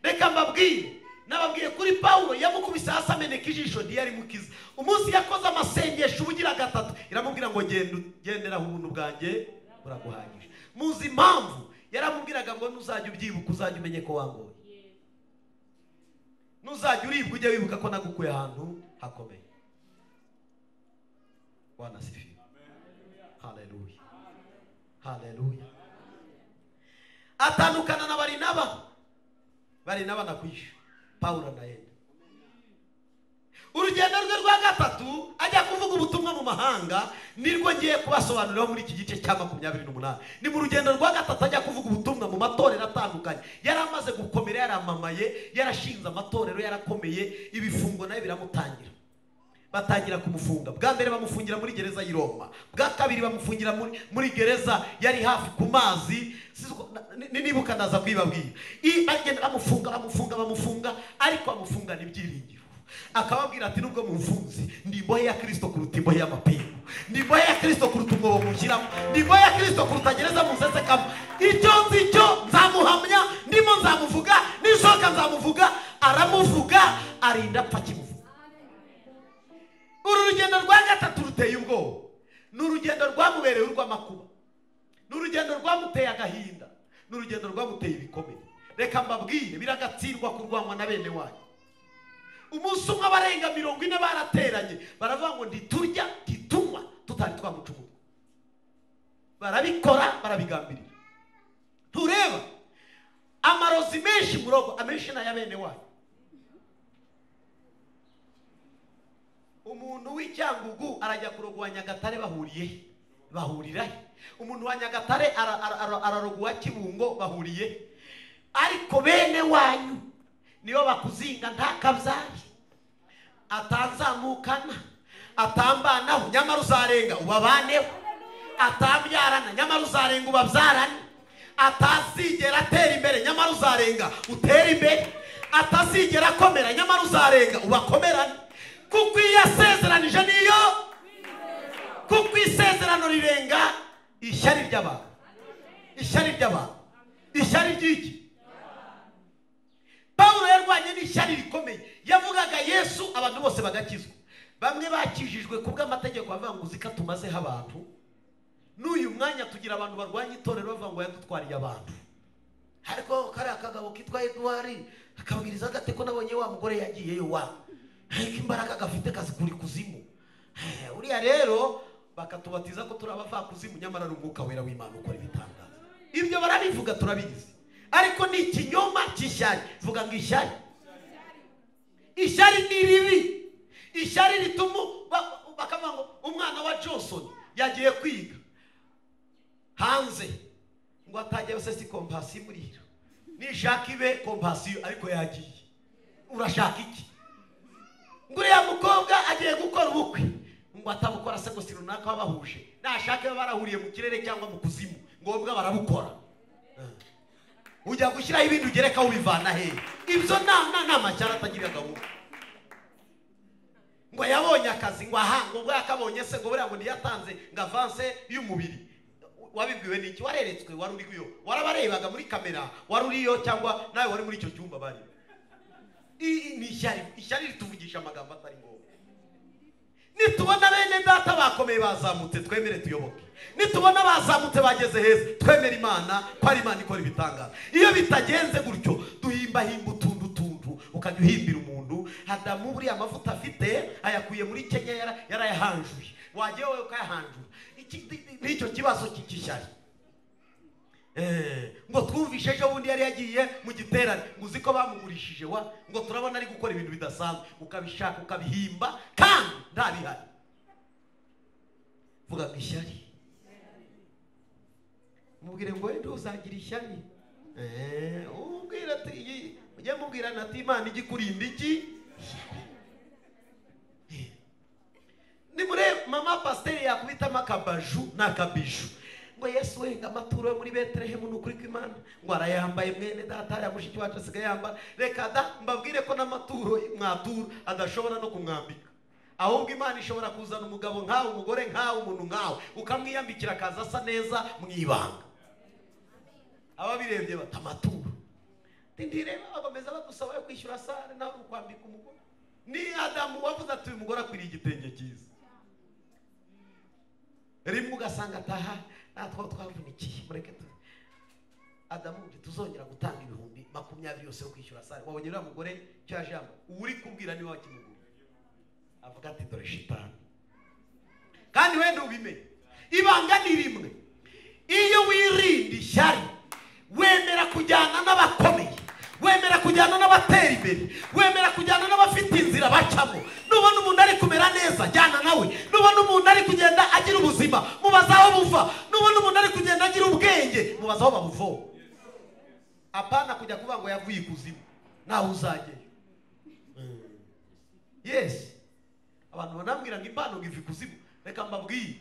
Reka mbabwire, nababwiye kuri Paulo yamukubise hasi ameneka ijisho ntiyari mukiza. Umunsi yakoze amasengesho ubugira gatatu, iramubwira ngo genda ugenderaho ubuntu bwanjye buraguhagije. Muzi impamvu? Yaramubwiraga ngo nuzajya ubyibuka uzajya umenye ko wangoye, nuzajya uribwa ujye wibuka ko nagukuye ahantu hakomeye. Bwana sifiwe. Haleluya, haleluya. Atandukana na Barinaba, Barinaba nakwisha, Paulo anaenda. Urugendo rwe rwa gatatu ajya kuvuga ubutumwa mu mahanga, nirwo ngiye kubasobanurira muri iki gice cya 28. Ni mu rugendo rwa gatatu ajya kuvuga ubutumwa mu matorero atandukanye. Yari amaze gukomera, yaramamaye, yarashinze amatorero, yarakomeye, ibifungo nayo biramutangira. Batangira kumufunga. Bwa mbere bamufungira muri gereza y'i Roma, bwa kabiri bamufungira muri gereza yari hafi ku mazi, nibuka ndaza kwibabwira. Bagenda bamufunga bamufunga bamufunga, ariko bamufunga n'ibyiringiro. Akababwira ati nubwo mumfunze ndi imbohe ya Kristo kuruta imbohe y'amapingu, ndi imbohe ya Kristo kuruta umwobo mushyiramo, ndi imbohe ya Kristo kuruta gereza munsesekamo. Icyo nzi cyo nzamuhamya, ndimo nzamuvuga, nishoka nzamuvuga. Aramuvuga arinda apfa akimuvuga. Uru rugendo rwa gatatu ruteye ubwoba, ni urugendo rwamubereye urw'amakuba, ni urugendo rwamuteye agahinda, ni urugendo rwamuteye ibikomere. Reka mbabwire, biragatsindwa kurwanywa na bene wanyu. Umunsi umwe abarenga 40 barateranye, baravuga ngo ntiturya ntitunywa tutari twamuca umutwe. Barabikora, barabigambirira. Tureba amarozi menshi murogo, amenshi na ya bene wanyu. Umuntu w'Icyangugu arajya kurogwa Nyagatare, bahuriye bahurira. Umuntu wa Nyagatare ararogwa Kibungo, bahuriye. Ariko bene wanyu niyo bakuzinga ntakabyari, atanzamukana, atambanaho, nyamara uzarenga ubabaneho, atambyarana, nyamara uzarenga ubabyarane, atazigera atera imbere, nyamara uzarenga utere imbere, atazigera akomera, nyamara uzarenga ubakomerane. Kuko iyo yasezeranije niyo, kuko isezerano rirenga ishyari ry'abantu, ishyari ry'abantu, ishyari ry'iki. Paulo yarwanye n'ishyari rikomeye, yavugaga Yesu abantu bose bagakizwa. Bamwe bakijijwe kubw'amategeko bavuga ngo uzika tumazeho abantu. N'uyu mwanya tugira abantu barwanya itorero bavuga ngo yadutwariye abantu. Ariko kariya kagabo kitwa Edouard akabwiriza gate ko nabonye wa mugore yagiyeyo wa, ariko imbaraga gafite kazikuri kuzimu. Uriya rero bakatubatiza ko turi abavakuzimu, nyamara ari umwuka wera w'Imana ukora ibitangaza. Ibyo barabivuga turabizi, ariko ni ikinyoma cy'ishyari. Vuga ngo ishyari. Ishyari ni ribi. Ishyari rituma bakavuga ngo umwana wa Johnson yagiye kwiga hanze, ngo atajya yose si kompasi imurira, nishaka ibe kompasiyo, ariko yagiye. Urashaka iki? Ngo uriya mukobwa agiye gukora ubukwe, ngo atabukora se ngo si runaka babahuje, nashake barahuriye mu kirere cyangwa mu kuzimu, ngombwa barabukora. Ujya gushyiraho ibindi ugereka ubivana he? Ibyo nta mashyari atagira gahunda. Ngo yabonye akazi, ngo aha, ngo ubwo yakabonye se, ngo buriya ngo ntiyatanze ngo avance y'umubiri. Wabibwiwe n'iki? Wareretswe? Wari uriyo? Warabarebaga muri kamera? Wari uriyo cyangwa nawe wari muri icyo cyumba bari? Ni ishyari, ishyari rituvugisha amagambo atari ngombwa. Nitubona bene data bakomeye bazamutse, twemere tuyoboke. Nitubona bazamutse bageze heza, twemere Imana ko ari Imana ikora ibitangaza. Iyo bitagenze gutyo, duhimbahimba utuntu tuntu, ukajya uhimbira umuntu. Adamu buriya amavuta afite ayakuye muri Kenya, yarayahanjuye, wagiye wowe ukayahanjura. N'icyo kibazo cy'ishyari. Ngo twumvishe ejo bundi yari yagiye mu giterane, ngo uzi ko bamugurishije wa, ngo turabona ari gukora ibintu bidasanzwe, ukabishaka ukabihimba kandi ntabihari. Vuga ngo ishyari, mubwire ngo wenda uzagira ishyari. Ubwira ati, ujye mubwirana ati Imana ijye ikurinda iki? Nimure mama pasiteri yakubitamo akabaju n'akabiju, ngo Yesu wenga amaturo yo muri Betelehemu ni ukuri kw'Imana, ngo arayambaye mwene data ya mushiki wacu asigaye yambara. Reka da, mbabwire ko n'amaturo mwatura adashobora no kumwambika. Ahubwo Imana ishobora kuzana umugabo nkawe, umugore nkawe, umuntu nkawe, ukamwiyambikira akaza asa neza mu ibanga. Ababirebye bata amaturo, ndireba bakomeza badusaba yo kwishyura sare nawe ukwambika umugore. Ni Adamu wavuze ati uyu mugore akwiriye igitenge cyiza. Rimwe ugasanga ataha natwo twavunikiye, mureke tu Adamu tuzongera gutanga 20,000 yose yo kwishyura sare. Wabonye uriya mugore cyo yaje yamba, uri kubwira niwe wakimugura, avuga ati dore shitani. Kandi wenda ubimenye, ibanga ni rimwe: iyo wirinda ishyari, wemera kujyana n'abakomeye, wemera kujyana n'abatera imbere, wemera kujyana n'abafite inzira bacamo. Nubona umuntu ari kumera neza, jyana nawe. Nubona umuntu ari kugenda agira ubuzima, mubaza aho buva. Nubona umuntu ari kugenda agira ubwenge, mubaza aho babuvoma. Apana kujya kuvuga ngo yavuye ikuzimu, nawe uzajyeyo. Yes, abantu banambwira ngo impano ngo iva ikuzimu. Reka mbabwire,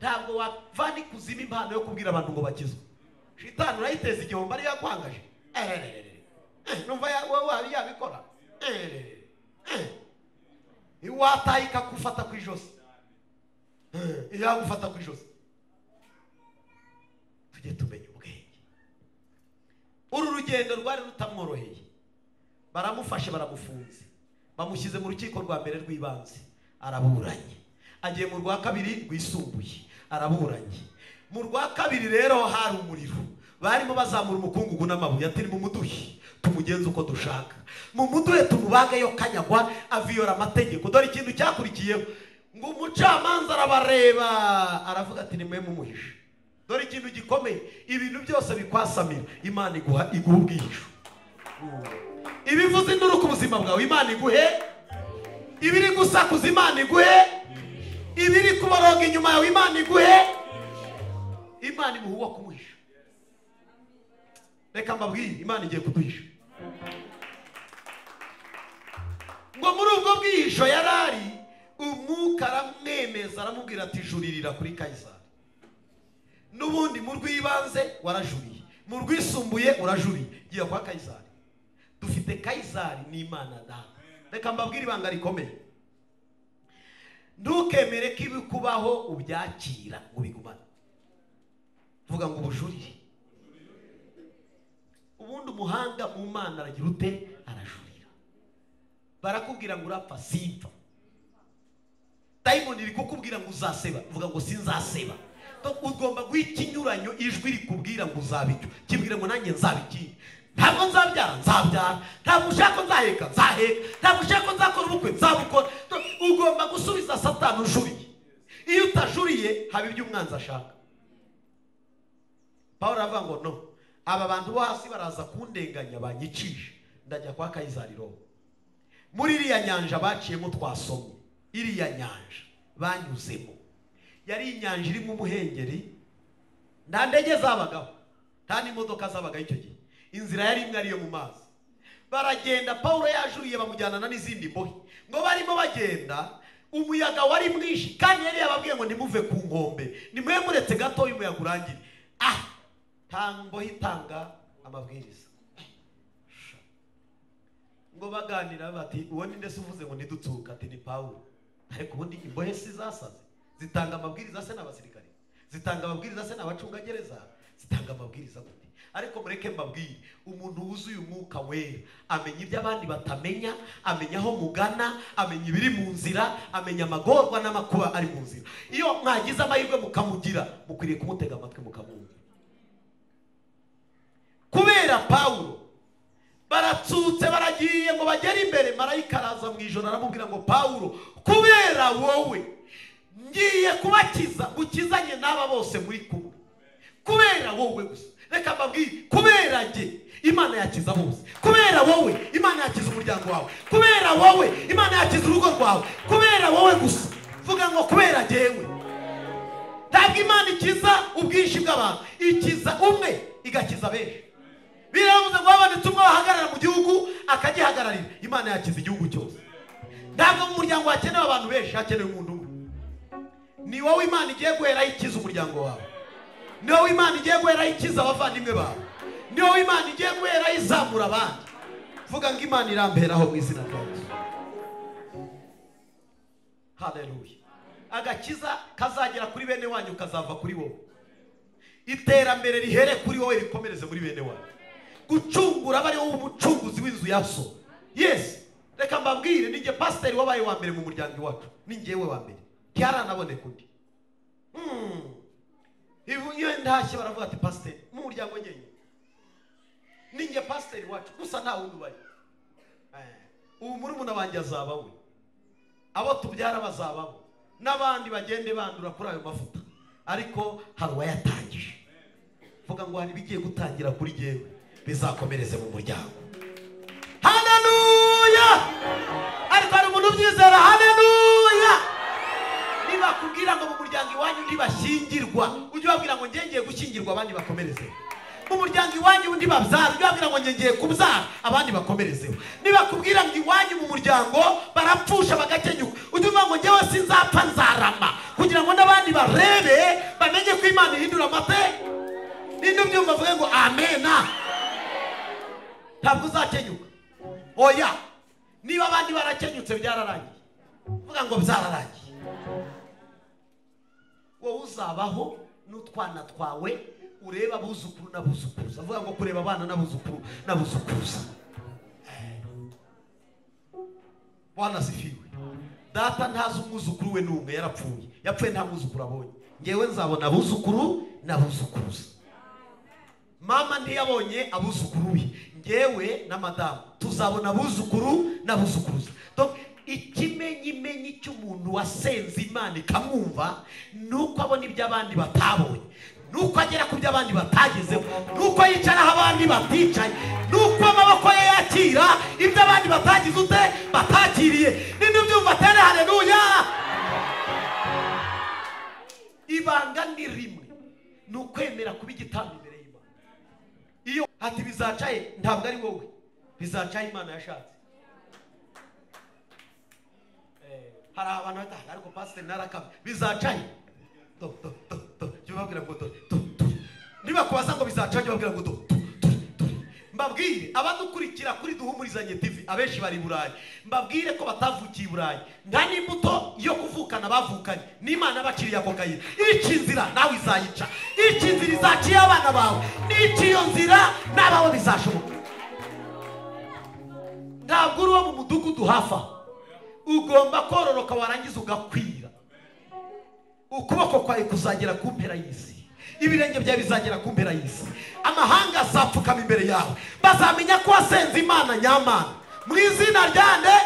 ntabwo wavana ikuzimu impano yo kubwira abantu ngo bakizwe. Shitani urayiteza igihombo ariyo yakwangaje. Numva wowe yabikora, iwataye ikakufata ku ijosi, yagufata ku ijosi. Tujye tumenya ubwenge. Uru rugendo rwari rutamworoheye, baramufashe baramufunze, bamushyize mu rukiko rwa mbere rw'ibanze, araburanye. Agiye mu rwa kabiri rwisumbuye, araburanye. Mu rwa kabiri rero hari umuriro, barimo bazamura umukungugu n'amabuye, ati mu muduhe tumugenze uko dushaka, mu muduhe tumubage yo kanyagwa, aviyora amategeko. Dore ikintu cyakurikiyeho, ngo umucamanza arabareba aravuga ati nimwe mumuhishe. Dore ikintu gikomeye, ibintu byose bikwasamira Imana iguha ubwihisho. Ibivuze induru ku buzima bwawe Imana iguhe, ibiri gusakuza Imana iguhe, ibiri kuboroga inyuma yawe Imana iguhe. Imana imuha kumuhisha. Reka mbabwire, Imana igiye kuduhisha. Ngo muri ubwo bwihisho yarari, umwuka aramwemeza aramubwira ati juririra kuri Kayisari. N'ubundi mu rw'ibanze warajuriye, mu rwisumbuye urajuriye, giye kwa Kayisari. Dufite Kayisari n'Imana data. Reka mbabwire ibanga rikomeye: ntukemere ko ibikubaho ubyakira ngo ubigumane. Vuga ngo ubujurire. Ubundi umuhanga mu Mana aragira ute? Arajurira. Barakubwira ngo urapfa, simpfa. Dayimoni iri kukubwira ngo uzaseba, vuga ngo sinzaseba. Ugomba guha ikinyuranyo ijwi rikubwira ngo uzaba icyo, kibwira ngo nanjye nzaba iki. Ntabwo nzabyara, nzabyara. Ntabwo ushaka ko nzaheka, nzaheka. Ntabwo ushaka ko nzakora ubukwe, nzabukora. Ugomba gusubiza Satani ujuriye. Iyo utajuriye haba ibyo umwanzi ashaka. Pawulo aravuga ngo no, aba bantu bo hasi baraza kundenganya banyicishe, ndajya kwa Kayisari Roma. Muri iriya nyanja baciyemo twasomye, iriya nyanja banyuzemo yari inyanja irimo umuhengeri, nta ndege zabagaho, nta n'imodoka zabagaho icyo gihe. Inzira yari imwe ariyo mu mazi. Baragenda, Pawulo yajuriye bamujyanana n'izindi mbohe. Ngo barimo bagenda, umuyaga wari mwinshi kandi yari yababwiye ngo ntimuve ku nkombe, nimwe muretse gato y'umuyaga urangire. Nta mbohe itanga amabwiriza. Ngo baganira bati uwo ni ndetse uvuze ngo ntidutsuka, ati ni Pawulo. Ariko ubundi imbohe si zasaze, zitanga amabwiriza se n'abasirikare, zitanga amabwiriza se n'abacungagereza, zitanga amabwiriza gute? Ariko mureke mbabwire, umuntu wuzuye umwuka wera amenya ibyo abandi batamenya, amenya aho mugana, amenya ibiri mu nzira, amenya amagorwa n'amakuba ari mu nzira. Iyo mwagize amahirwe mukamugira, mukwiriye kumutega amatwi mukamwumva. Kubera Pawulo baratsutse baragiye ngo bagere imbere, marayika araza mu ijoro aramubwira ngo Pawulo, kubera wowe ngiye kubakiza, ukizanye n'aba bose muri kumwe. Kubera wowe gusa. Reka mbabwire, kubera njye Imana yakiza bose. Kubera wowe Imana yakiza umuryango wawe. Kubera wowe Imana yakiza urugo rwawe. Kubera wowe gusa. Vuga ngo kubera jyewe. Ntabwo Imana ikiza ubwinshi bw'abantu, ikiza umwe igakiza benshi. Biravuze ngo habonetse umwe wahagarara mu gihugu akagihagararira, Imana yakiza igihugu cyose. Ntabwo mu muryango hakenewe abantu benshi, hakenewe umuntu umwe. Ni wowe Imana igiye guhera ikiza umuryango wawe. Ni wowe Imana igiye guhera ikiza abavandimwe bawe. Ni wowe Imana igiye guhera izamura abandi. Vuga ngo Imana iramberaho mu izina rya Yesu. Haleluya. Agakiza kazagera kuri bene wanyu kazava kuri wowe. Iterambere rihere kuri wowe rikomereze muri bene wanyu. Gucungura bari wowe umucunguzi w'inzu ya so. Yes, reka mbabwire, ninjye pasiteri wabaye wa mbere mu muryango iwacu. Ni njyewe wa mbere. Ntiharanaboneka undi. Iyo ntashye baravuga ati pasiteri mu muryango ngenye. Ninjye pasiteri wacu gusa nta wundi ubaye. Ubu murumuna wanjye azaba we. Abo tubyara bazababo. N'abandi bagende bandura kuri ayo mavuta. Ariko hari uwayatangije. Vuga ngo hari bigiye gutangira kuri jyewe bizakomereze mu muryango. Haleluya! Ariko hari umuntu ubyizera? Haleluya! Nibakubwira ngo mu muryango iwanyu ntibashyingirwa, ujye ubabwira ngo njye ngiye gushyingirwa abandi bakomerezeho. Mu muryango iwanyu ntibabyara, ujye ubabwira ngo njye ngiye kubyara abandi bakomerezeho. Nibakubwira ngo iwanyu mu muryango barapfusha bagakenyuka, ujye uvuga ngo njyewe sinzapfa nzarama, kugira ngo n'abandi barebe bamenye ko Imana ihindura amateka. Ninde ubyumva avuge ngo amena? Ntabwo uzakenyuka. Oya, niba abandi barakenyutse byararangiye. Vuga ngo byararangiye. Wowe uzabaho n'utwana twawe ureba abuzukuru n'abuzukuruza. Vuga ngo kureba abana n'abuzukuru n'abuzukuruza. Bwana sifiwe. Data ntazi umwuzukuru we n'umwe, yarapfuye. Yapfuye nta mwuzukuru abonye. Ngewe nzabona abuzukuru n'abuzukuruza. Mama ntiyabonye abuzukuru be. Ngewe na madamu tuzabona abuzukuru n'abuzukuruza. Donc ikimenyimenyi cy'umuntu wasenze Imana ikamwumva nuko abona ibyo abandi batabonye, nuko agera ku byo abandi batagezeho, nuko yicara aho abandi baticaye, nuko amaboko ye yakira ibyo abandi batagize ute batakiriye. Ninde ubyumva atere haleluya? Ibanga ni rimwe, ni ukwemera kuba igitambo imbere y'Imana. Iyo ati bizacaye, ntabwo ari wowe, bizacaye Imana yashatse. Hari abantu bataha ariko pasiteri narakabye, bizacaye. Do do do do, jya ubabwira ngo do do do. Nibakubaza ngo bizacaye, jya ubabwira ngo do do do do. Mbabwire abadukurikira kuri Duhumurizanye TV, abenshi bari i Burayi, mbabwire ko batavukiye i Burayi. Nta n'imbuto yo kuvukana bavukanye, n'Imana baciriye ako kayira. Ica inzira nawe izayica, ica inzira izaciye abana bawe, nica iyo nzira n'abawe bizashoboka. Ntabwo uri uwo mu mudugudu hafi aho. Ugomba kororoka warangiza ugakwira. Ukuboko kwawe kuzagera ku mpera y'isi, ibirenge byawe bizagera ku mpera y'isi. Amahanga azapfukama imbere yawe, bazamenya ko wasenze Imana nyamana. Mu izina rya nde?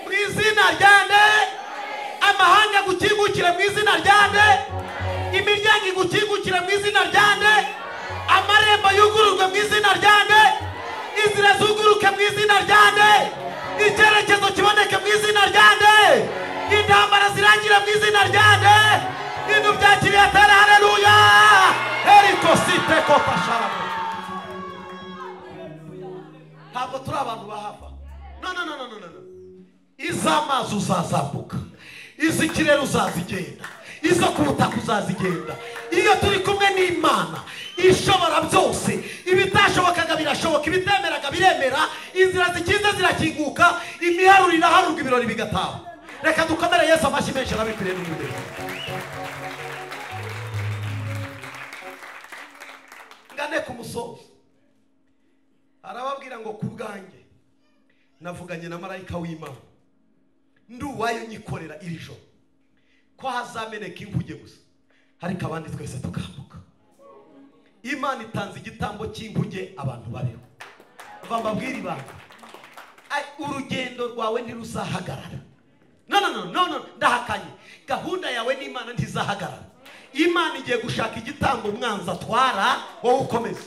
Mu izina rya nde? Amahanga agukingukire mu izina rya nde? Imiryango igukingukire mu izina rya nde? Amarembo yugururwe mu izina rya nde? Inzira zuguruke mu izina rya nde? Icyerekezo kiboneke mu izina rya nde? Intambara zirangire mu izina rya nde? Ibintu byakiriye atari haleluya. Eriko site ko pasharamo. Ntabwo turi abantu bahava. No no no no no no. Iz'amazi uzazambuka, iz'ikirere uzazigenda, izo ku butaka uzazigenda. Iyo turi kumwe n'Imana ishobora byose, ibitashobokaga birashoboka, ibitemeraga biremera, inzira zikinze zirakinguka, imiharuro iraharurwa, ibirori bigataha. Reka dukomere Yesu amashyi menshi, arabikwiriye n'umubiri. Ngane ku musozo, arababwira ngo ku bwanjye navuganye na marayika w'Imana, ndi uwayo nyikorera iri joro, ko hazameneka inkuge gusa, ariko abandi twese tukambuka. Imana itanze igitambo cy'inkuge abantu babeho. Mbabwira ibanga, urugendo rwawe ntiruzahagarara. No no no no no, ndahakanye. Gahunda yawe n'Imana ntizahagarara. Imana igiye gushaka igitambo umwanzi atwara, wowe ukomeze.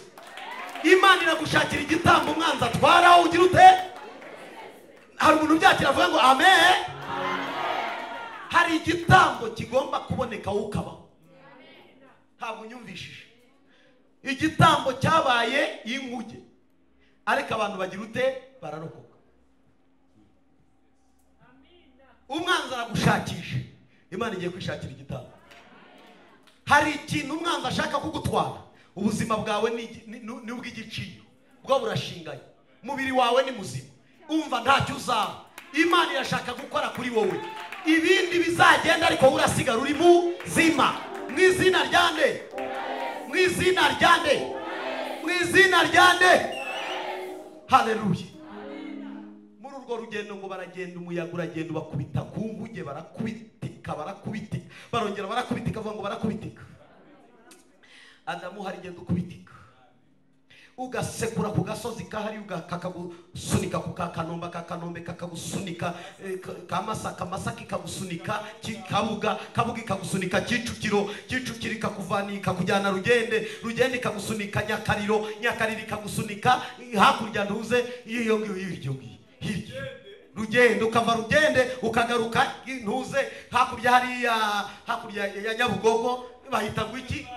Imana iragushakira igitambo umwanzi atwara, wowe ugira ute? Hari umuntu ubyakira avuga ngo amen. Hari igitambo kigomba kuboneka wowe ukabaho. Ntabwo unyumvishije. Igitambo cyabaye inkuge, ariko abantu bagira ute? Bararokoka. Umwanzi aragushakisha, Imana igiye kwishakira igitambo. Hari ikintu umwanzi ashaka kugutwara, ubuzima bwawe ni ubw'igiciro, bwo burashinganye, umubiri wawe ni muzima, umva ntacyo uzaba. Imana irashaka gukora kuri wowe, ibindi bizagenda ariko urasigara uri muzima. Mu izina rya nde? Mu izina rya nde? Mu izina rya nde? Haleluya. Muri urwo rugendo ngo baragenda, umuyaga uragenda ubakubita ku nkuge, barakubitika barakubitika, barongera barakubitika, bavuga ngo barakubitika. Adamu hari igenda ukubitika, ugasekura ku gasozi kahari, kakagusunika ku kanomba, kakanombe kakagusunika, kamasaka masaka ikagusunika, kabuga kabuga ikagusunika, Kicukiro Kicukiro ikakuvana ikakujyana Rugende, Rugende ikagusunika Nyakariro, Nyakariro ikagusunika hakurya ntuze iyo ngiyo hirya hirya Rugende, ukava Rugende ukagaruka ntuze hakurya hariya hakurya ya Nyabugogo bahita ngo iki?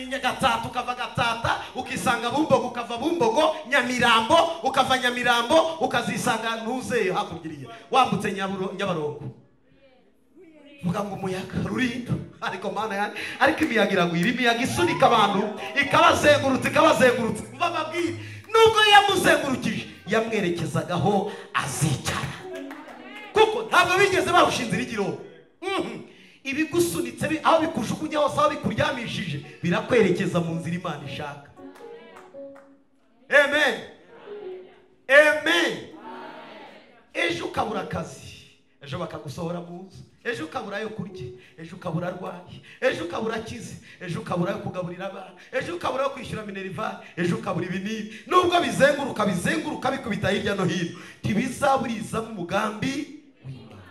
Nyagatata, ukava Gatata ukisanga Bumbogo, ukava Bumbogo Nyamirambo, ukava Nyamirambo ukazisanga ntuze hakurya wambutse Nyabarongo. Vuga ngo umuyaga Rulindo, ariko mana yani, ariko imiyaga iragwira, imiyaga isunika abantu ikabazengurutsa ikabazengurutsa. Mbababwire, nubwo yamuzengurukije yamwerekezagaho azicara, kuko ntabwo bigeze bahusha inzira igiro. Ibigusunitse aho bikujugunya hose, aho bikuryamishije, birakwerekeza mu nzira Imana ishaka. Amen. Amen. Ejo ukabura akazi, ejo bakagusohora mu nzu, ejo ukabura ayo kurya, ejo ukabura arwaye, ejo ukabura akize, ejo ukabura ayo kugaburira abana, ejo ukabura ayo kwishyura minerivare, ejo ukabura ibinini. Nubwo bizenguruka bizenguruka bikubita hirya no hino, ntibizaburizamo umugambi w'Imana.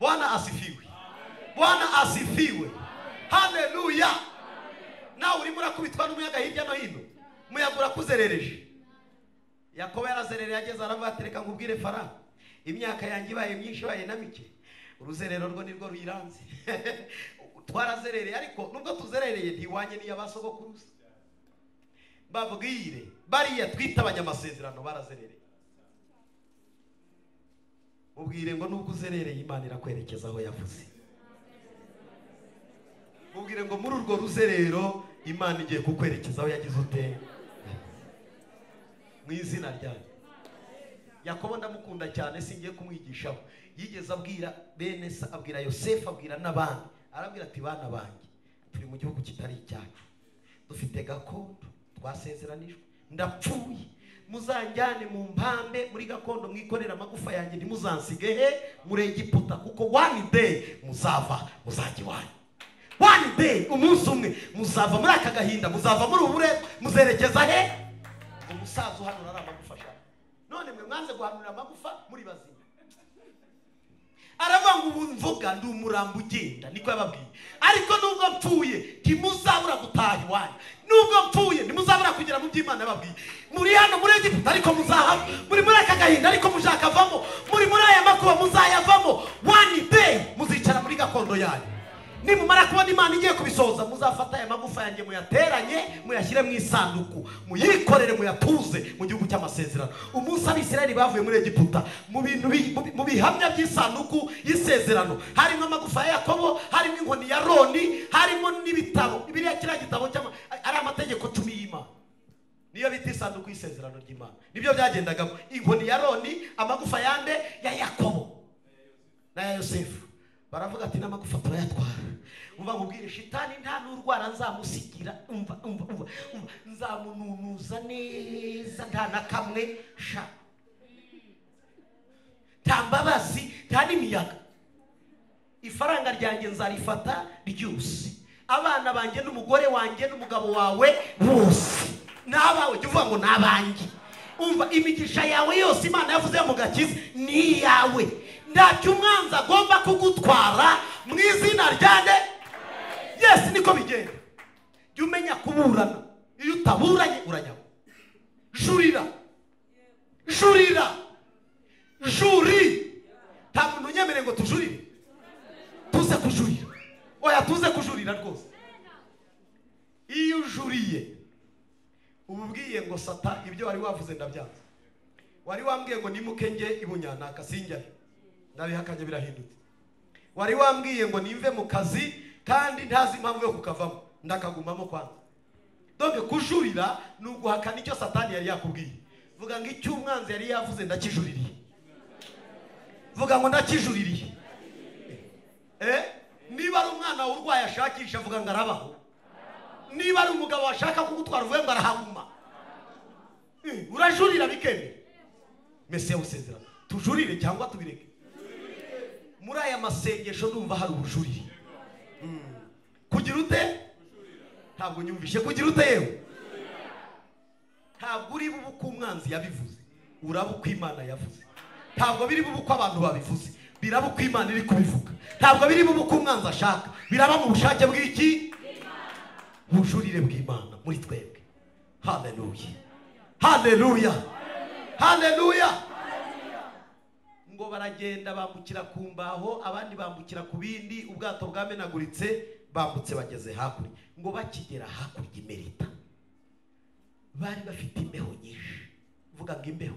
Bwana asifiwe. Bwana asifiwe. Haleluya. Nawe urimo urakubitwa n'umuyaga hirya no hino, umuyaga urakuzerereje. Yakobo yarazerereye ageze aravuga ati reka nkubwire Farawo, imyaka yanjye ibaye myinshi ibaye na mike, uruzerero rwo nirwo ruyiranze. Twarazerereye, ariko nubwo tuzerereye ntiwanye n'iyabasogokuruza. Babwire bariya twita abanyamasezerano barazerereye. Mubwire ngo nubwo uzerereye Imana irakwerekeza aho yavuze. Mubwire ngo muri urwo ruzerero Imana igiye kukwerekeza aho yagize ute, mu izina ryayo. Yakobo ndamukunda cyane, singiye kumwigishaho. Yigeze abwira bene se, abwira Yosefu, abwira n'abandi, arabwira ati bana banjye, turi mu gihugu kitari icyacu, dufite gakondo twasezeranijwe, ndapfuye, muzanjyane mu mpambe muri gakondo, mwikorera amagufa yanjye, ntimuzansige he muri Egiputa, kuko one day muzava muzajya iwanyu. One day, umunsi umwe muzava muri aka gahinda, muzava muri ubure, muzerekeza he? Umusaza uhanura ari amagufa ashaka. None mwe mwanze guhanura amagufa muri bazima. Aravuga ngo ubu mvuga ndi umurambo ugenda, niko yababwiye. Ariko nubwo mpfuye ntimuzabura gutaha iwanyu, nubwo mpfuye ntimuzabura kugera mu by'Imana yababwiye. Muri hano muri Egiputa ariko muzahava, muri muri aka gahinda ariko muzakavamo, muri muri aya makuba muzayavamo. One day muzicara muri gakondo yanyu. Nimumara kubona Imana igiye kubisohoza, muzafata aya magufa yanjye muyateranye, muyashyire mu isanduku, muyikorere, muyatuze mu gihugu cy'amasezerano. Umunsi Abisirayeli bavuye muri Egiputa, mu bintu mu bihamya by'isanduku y'isezerano harimo amagufa ya Yakobo, harimo inkoni ya Roni, harimo n'ibitabo biriya, kiriya gitabo ari amategeko 10 y'Imana, niyo bita isanduku y'isezerano ry'Imana. Nibyo byagendagamo: inkoni ya Roni, amagufa yande ya Yakobo n'aya Yosefu. Baravuga ati n'amagufa turayatwara. Umva nkubwire, shitani nta n'urwara nzamusigira. Umva umva umva umva, nzamununuza neza, nta na kamwe sha, nta mbabazi, nta n'imiyaga. Ifaranga ryanjye nzarifata ryose, abana banjye n'umugore wanjye n'umugabo wawe bose n'abawe. Jya uvuga ngo n'abanjye. Umva, imigisha yawe yose Imana yavuze mu gakiza ni iyawe. Ntacyo umwanzi agomba kugutwara mu izina rya nde? Yes, niko bigenda. Jya umenya kuburana. Iyo utaburanye uranyagwa. Jurira, jurira, juri. Nta muntu unyemereye ngo tujurire, tuze kujurira. Oya, tuze kujurira rwose. Iyo ujuriye uba ubwiye ngo sata, ibyo wari wavuze ndabyanze. Wari wambwiye ngo nimuke njye ibunyanaka, sinjyayo, ndabihakanye, birahindutse. Wari wambwiye ngo nimve mu kazi kandi ntazi impamvu yo kukavamo, ndakagumamo kwanza. Donc kujurira ni uguhakana icyo satani yari yakubwiye. Vuga ngo icyo umwanzi yari yavuze ndakijuririye. Vuga ngo ndakijuririye. Niba ari umwana urwaye ashakisha, vuga ngo arabaho. Niba ari umugabo washaka kugutwara, uvuge ngo arahaguma. Urajurira bikemera. Mesiya usezerano, tujurire cyangwa tubireke? Muri aya masengesho ndumva hari ubujurire. Kugira ute? Ntabwo nyumvishe. Kugira ute yewe? Ntabwo uri bubu ko umwanzi yabivuze, uraba uko Imana yavuze. Ntabwo biri bubu ko abantu babivuze, biraba uko Imana iri kubivuga. Ntabwo biri bubu ko umwanzi ashaka, biraba mu bushake bw'iki? Ubujurire bw'Imana muri twebwe. Haleluya, haleluya, haleluya. Ngo baragenda bambukira ku mbaho, abandi bambukira ku bindi, ubwato bwamenaguritse, bambutse bageze hakurya. Ngo bakigera hakurya i Melita, bari bafite imbeho nyinshi. Vuga ngo imbeho.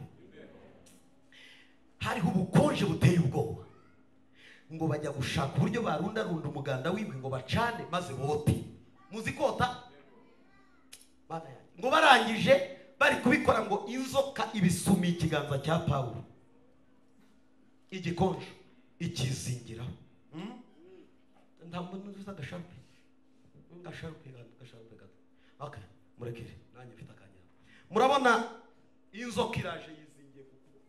Hariho ubukonje buteye ubwoba. Ngo bajya gushaka uburyo barundarunda umuganda w'inkwi ngo bacane maze bote. Muzi kota? Bana yanjye. Ngo barangije bari kubikora, ngo inzoka ibisumiye ikiganza cya Pawulo, igikonjo ikizingiraho. Ntabwo nuzuza agasharupe, agasharupe, agasharupe gato. Okay, murekere nanjye mfite akanya. Murabona inzoka iraje yizingiye ku kuboko.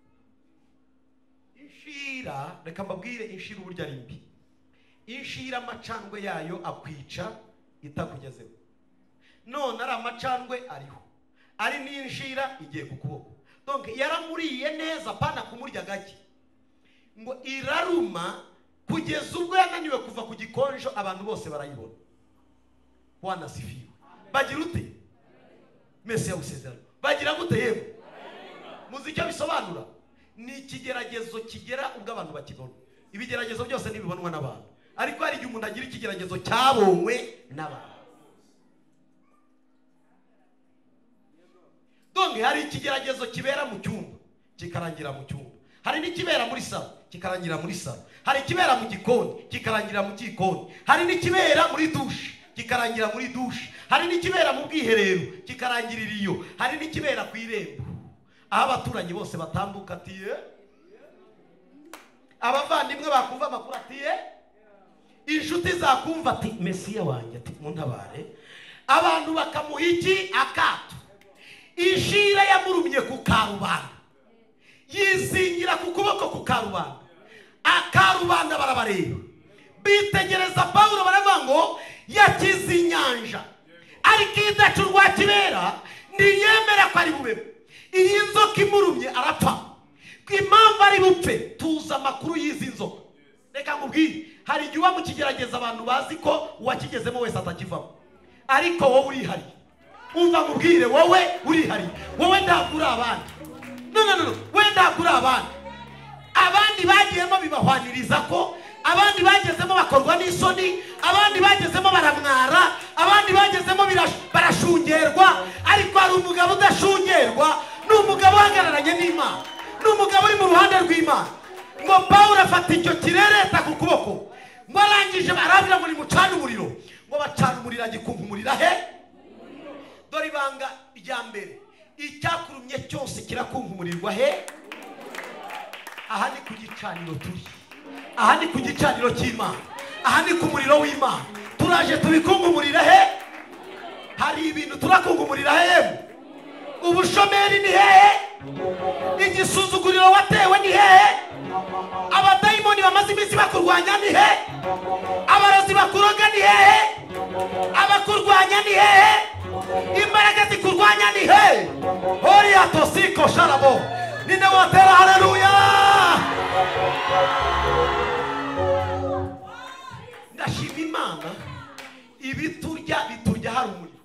Inshira, reka mbabwire, inshira uburyo ari mbi. Inshira amacandwe yayo akwica itakugezeho. None ari amacandwe ariho, ari n'inshira igiye ku kuboko. Donc yaramuriye neza, pana kumurya gake. Ngo iraruma kugeza ubwo yananiwe kuva ku gikonjo, abantu bose barayibona. Bwana sifiwe. Bagira ute? Mesiya usezerano. Bagira gute yewe? Muzi icyo bisobanura? Ni ikigeragezo kigera ubwo abantu bakibona. Ibigeragezo byose ntibibonwa n'abantu, ariko hari igihe umuntu agira ikigeragezo cyabonywe n'abantu. Donc hari ikigeragezo kibera mu cyumba kikarangira mu cyumba, hari n'ikibera muri salo kikarangira muri salo, hari ikibera mu gikoni kikarangira mu gikoni, hari n'ikibera muri dushe kikarangira muri dushe, hari n'ikibera mu bwiherero kikarangirira iyo, hari n'ikibera ku irembo aho abaturanyi bose batambuka ati ye, abavandimwe bakumva amakuru ati ye, inshuti zakumva ati Mesiya wanjye ati muntabare, abantu bakamuha iki? Akato. Inshira yamurumye ku karubanda, yizingira ku kuboko ku karubanda, akarubanda barabareba, bitegereza Pawulo baravuga ngo yakize inyanja, ariko idaca urwa kibera ntiyemera ko ari bubemo. Iyi nzoka imurumye arapfa. Impamvu ari bupfe, tuzi amakuru y'izi nzoka. Reka nkubwire, hari igihe uba mu kigerageza abantu bazi ko uwakigezemo wese atakivamo, ariko wowe urihariye. Umva nkubwire, wowe urihariye, wowe ntabwo uri abandi. No no no, wowe ntabwo uri abandi. Abandi bagiyemo bibahwaniriza ko Abandi bagezemo bakorwa n'isoni, abandi bagezemo baramwara, abandi bagezemo barashungerwa. Ariko hari umugabo udashungerwa, ni umugabo uhagararanye n'Imana, ni umugabo uri mu ruhande rw'Imana. Ngo Pawulo afata icyo kirereta ku kuboko, ngo arangije arabwira ngo nimucane umuriro. Ngo bacana umuriro, agikunkumurira he? Dore ibanga rya mbere, icyakurumye cyose kirakunkumurirwa he? Aha ni ku gicaniro turi, aha ni ku gicaniro cy'Imana, aha ni ku muriro w'Imana. Turaje tubikunkumurira he? Hari ibintu turakunkumurira he? Ubushomeri ni hehe? Igisuzuguriro watewe ni hehe? Abadayimoni bamaze iminsi bakurwanya ni he? Abarozi bakuroga ni hehe? Abakurwanya ni hehe? Imbaraga zikurwanya ni hehe? Horiya tosiko sharabo ninde watera haleluya? Ndashima Imana, ibiturya biturya hari umuriro.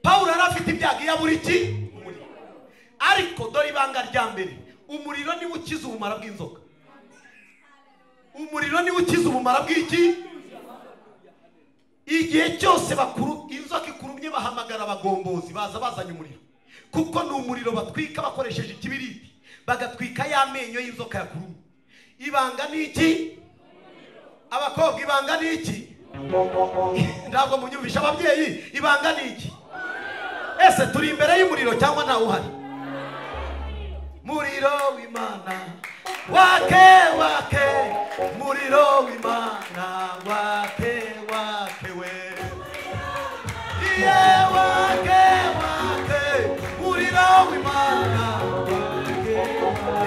Pawulo yari afite ibyago iyo abura iki? Umuriro. Ariko dore ibanga rya mbere, umuriro niwo ukiza ubumara bw'inzoka. Umuriro niwo ukiza ubumara bw'iki? Igihe cyose bakuru inzoka ikurumye bahamagara abagombozi, baza bazanye umuriro, kuko ni umuriro batwika bakoresheje ikibiriti, bagatwika ya menyo y'inzoka yakurumye. Ibanga ni iki? Abakobwa, ibanga ni iki? Ntabwo munyumvisha ababyeyi, ibanga ni iki? Ese turi imbere y'umuriro cyangwa ntawe uhari? Muriro w'Imana wake wake, muriro w'Imana wake wake we, iye wake wake, muriro w'Imana wake,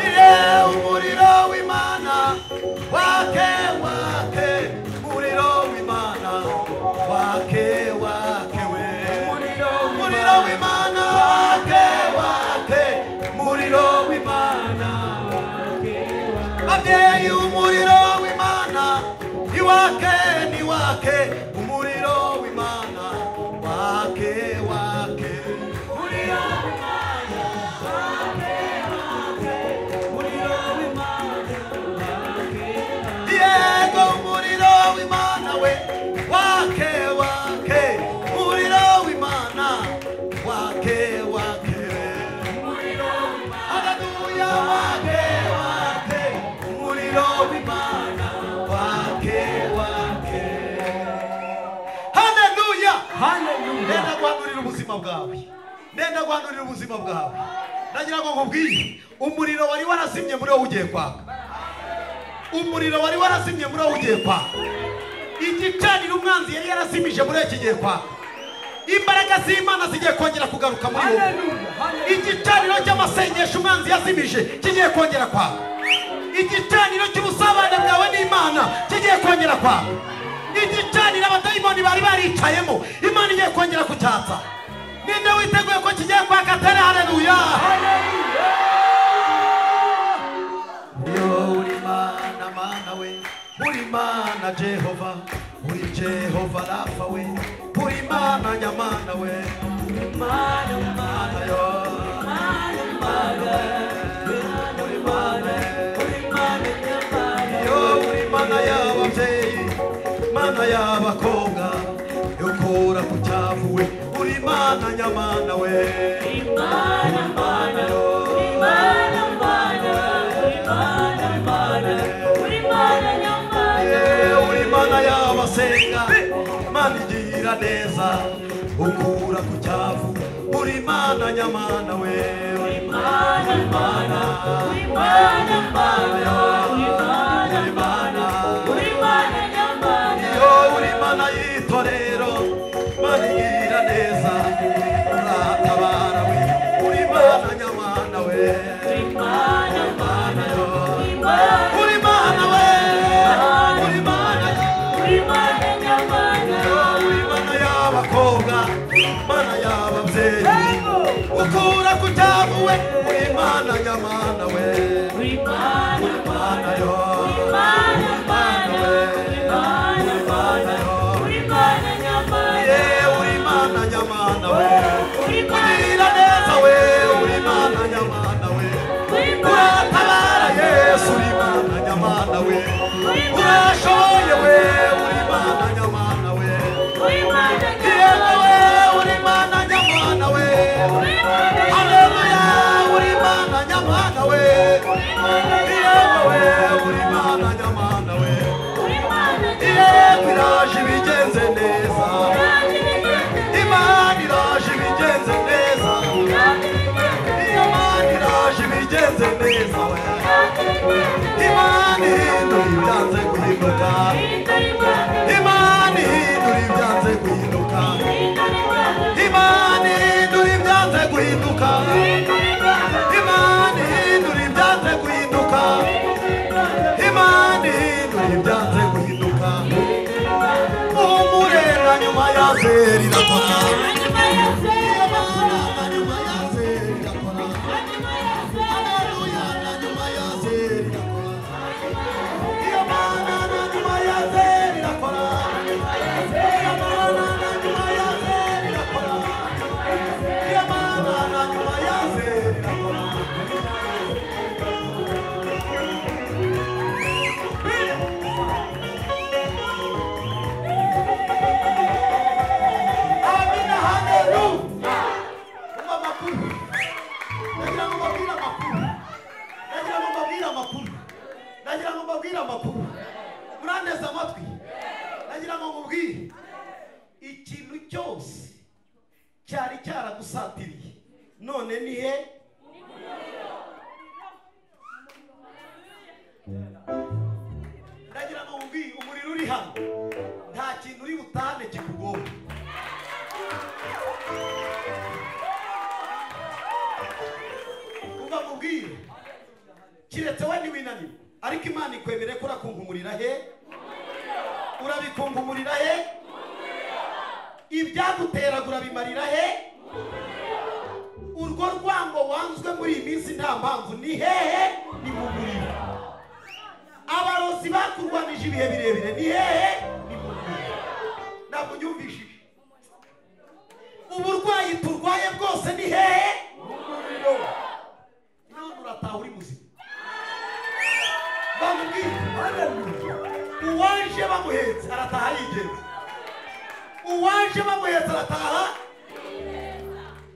iye umuriro w'Imana wake wake, muriro w'Imana wake wake we, muriro w'Imana wake wake, muriro w'Imana wake wake. Abyeyi, umuriro w'Imana niwake niwake, umuriro w'Imana wake wake, Muriro w'Imana wake wake, muriro w'Imana wake wake. Yego, umuriro w'Imana we wake wake, umuriro w'Imana wake wake, Muriro w'Imana haleluya, wake wake, umuriro w'Imana wake wake, haleluya. Haleluya. Nenda guhanurira ubuzima bwawe, nenda guhanurira ubuzima bwawe. Ndagira ngo nkubwire, umuriro wari warazimye muri wowe ugiye kwaka. Umuriro wari warazimye muri wowe ugiye kwaka. Igicaniro umwanzi yari yarazimije muri iki gihe kwaka. Imbaraga z'Imana zigiye kongera kugaruka muri wowe. Haleluya. Haleluya. Igicaniro cy'amasengesho umwanzi yazimije kigiye kongera kwaka. Igicaniro cy'ubusabane bwawe n'Imana kigiye kongera kwaka. Igicaniro abadayimoni bari baricayemo, Imana igiye kongera kucyatsa. Ninde witeguye ko kigiye kwaka? Tere haleluya. Haleluya. Yo uri Mana, Mana we, uri Mana Jehova, uri Jehova Rafa we, uri Mana Nyamana we, Mana, Mana yo, Mana, Mana, uri Mana, uri Mana nyamana. yo uri Mana y'ababyeyi, Mana y'abakobwa, yokora ku cyavu we, uri Mana Nyamana we, Mana, Mana yo, Mana, Mana, uri Mana, Mana, uri Mana nyamana. Ye, uri Mana y'abasenga, Mana igira neza, ukura ku cyavu, uri Mana Nyamana we, uri Mana, Mana, uri Mana, Mana, uri Mana, uri Mana, uri Mana nyamana. Yo uri Mana y'itorero, Mana igira neza, uratabara we, uri Mana Nyamana we, Uri Mana, Mana yo, uri Mana, uri Mana we, uri Mana, uri Mana nyamana. yo uri Mana y'abakobwa, Mana y'ababyeyi, ukura ku cyavu we, uri Mana Nyamana we, Uri Mana, Mana yo, Mana, Mana, uri Mana, Mana yo, uri Mana nyamana. ye uri Mana Nyamana we, Uri Mana, ugira neza we, uri Mana Nyamana we, uri Mana, uratabara Yesu, uri Mana Nyamana we, Urashoboye we, uri Imana nyamana we. Yego we, uri Imana nyamana we. Haleluya, uri Imana nyamana we. Yego we, uri Imana nyamana we. Yego iraje ibigenze neza. Imana iraje ibigenze neza. Imana iraje ibigenze neza we. Imana ihindura ibyanze guhinduka. Imana ihindura ibyanze guhinduka. Imana ihindura ibyanze guhinduka. Imana ihindura ibyanze guhinduka. Imana ihindura ibyanze guhinduka. Umurera nyuma ya zeri irakora. Imana nyuma ya zeri irakora. Haleluya, na nyuma ya zeri irakora. Imana na nyuma ya zeri irakora. Imana na nyuma ya zeri irakora. Imana na nyuma ya zeri irakora. Amina, haleluya. Umva amakuru. Ndagira ngo mbabwire amakuru. Ndagira ngo mbabwire amakuru. Ndagira ngo mbabwire amakuru. Muranteze amatwi. Ndagira ngo nkubwire ikintu cyose cyari cyaragusatiriye none ni he? Ndagira ngo nkubwire umuriro uri hano nta kintu uri butahane kikugora. Umva nkubwire kiretse we ntiwinanirwa, ariko Imana ikwemereye ko urakunkumurira he? Urabikunkumurira he? Ibyaguteraga urabimarira he? Urwo rwango wanzwe muri iyi minsi nta mpamvu ni hehe? Ni mu muriro. Abarozi bakurwanije ibihe birebire ni hehe? Ni mu muriro. Ntabwo unyumvishije. Uburwayi turwaye bwose ni hehe? Mu muriro. None urataha uri muzima. Bamubwire uwaje bamuhetse arataha yigenza. Uwaje bamuhetse arataha.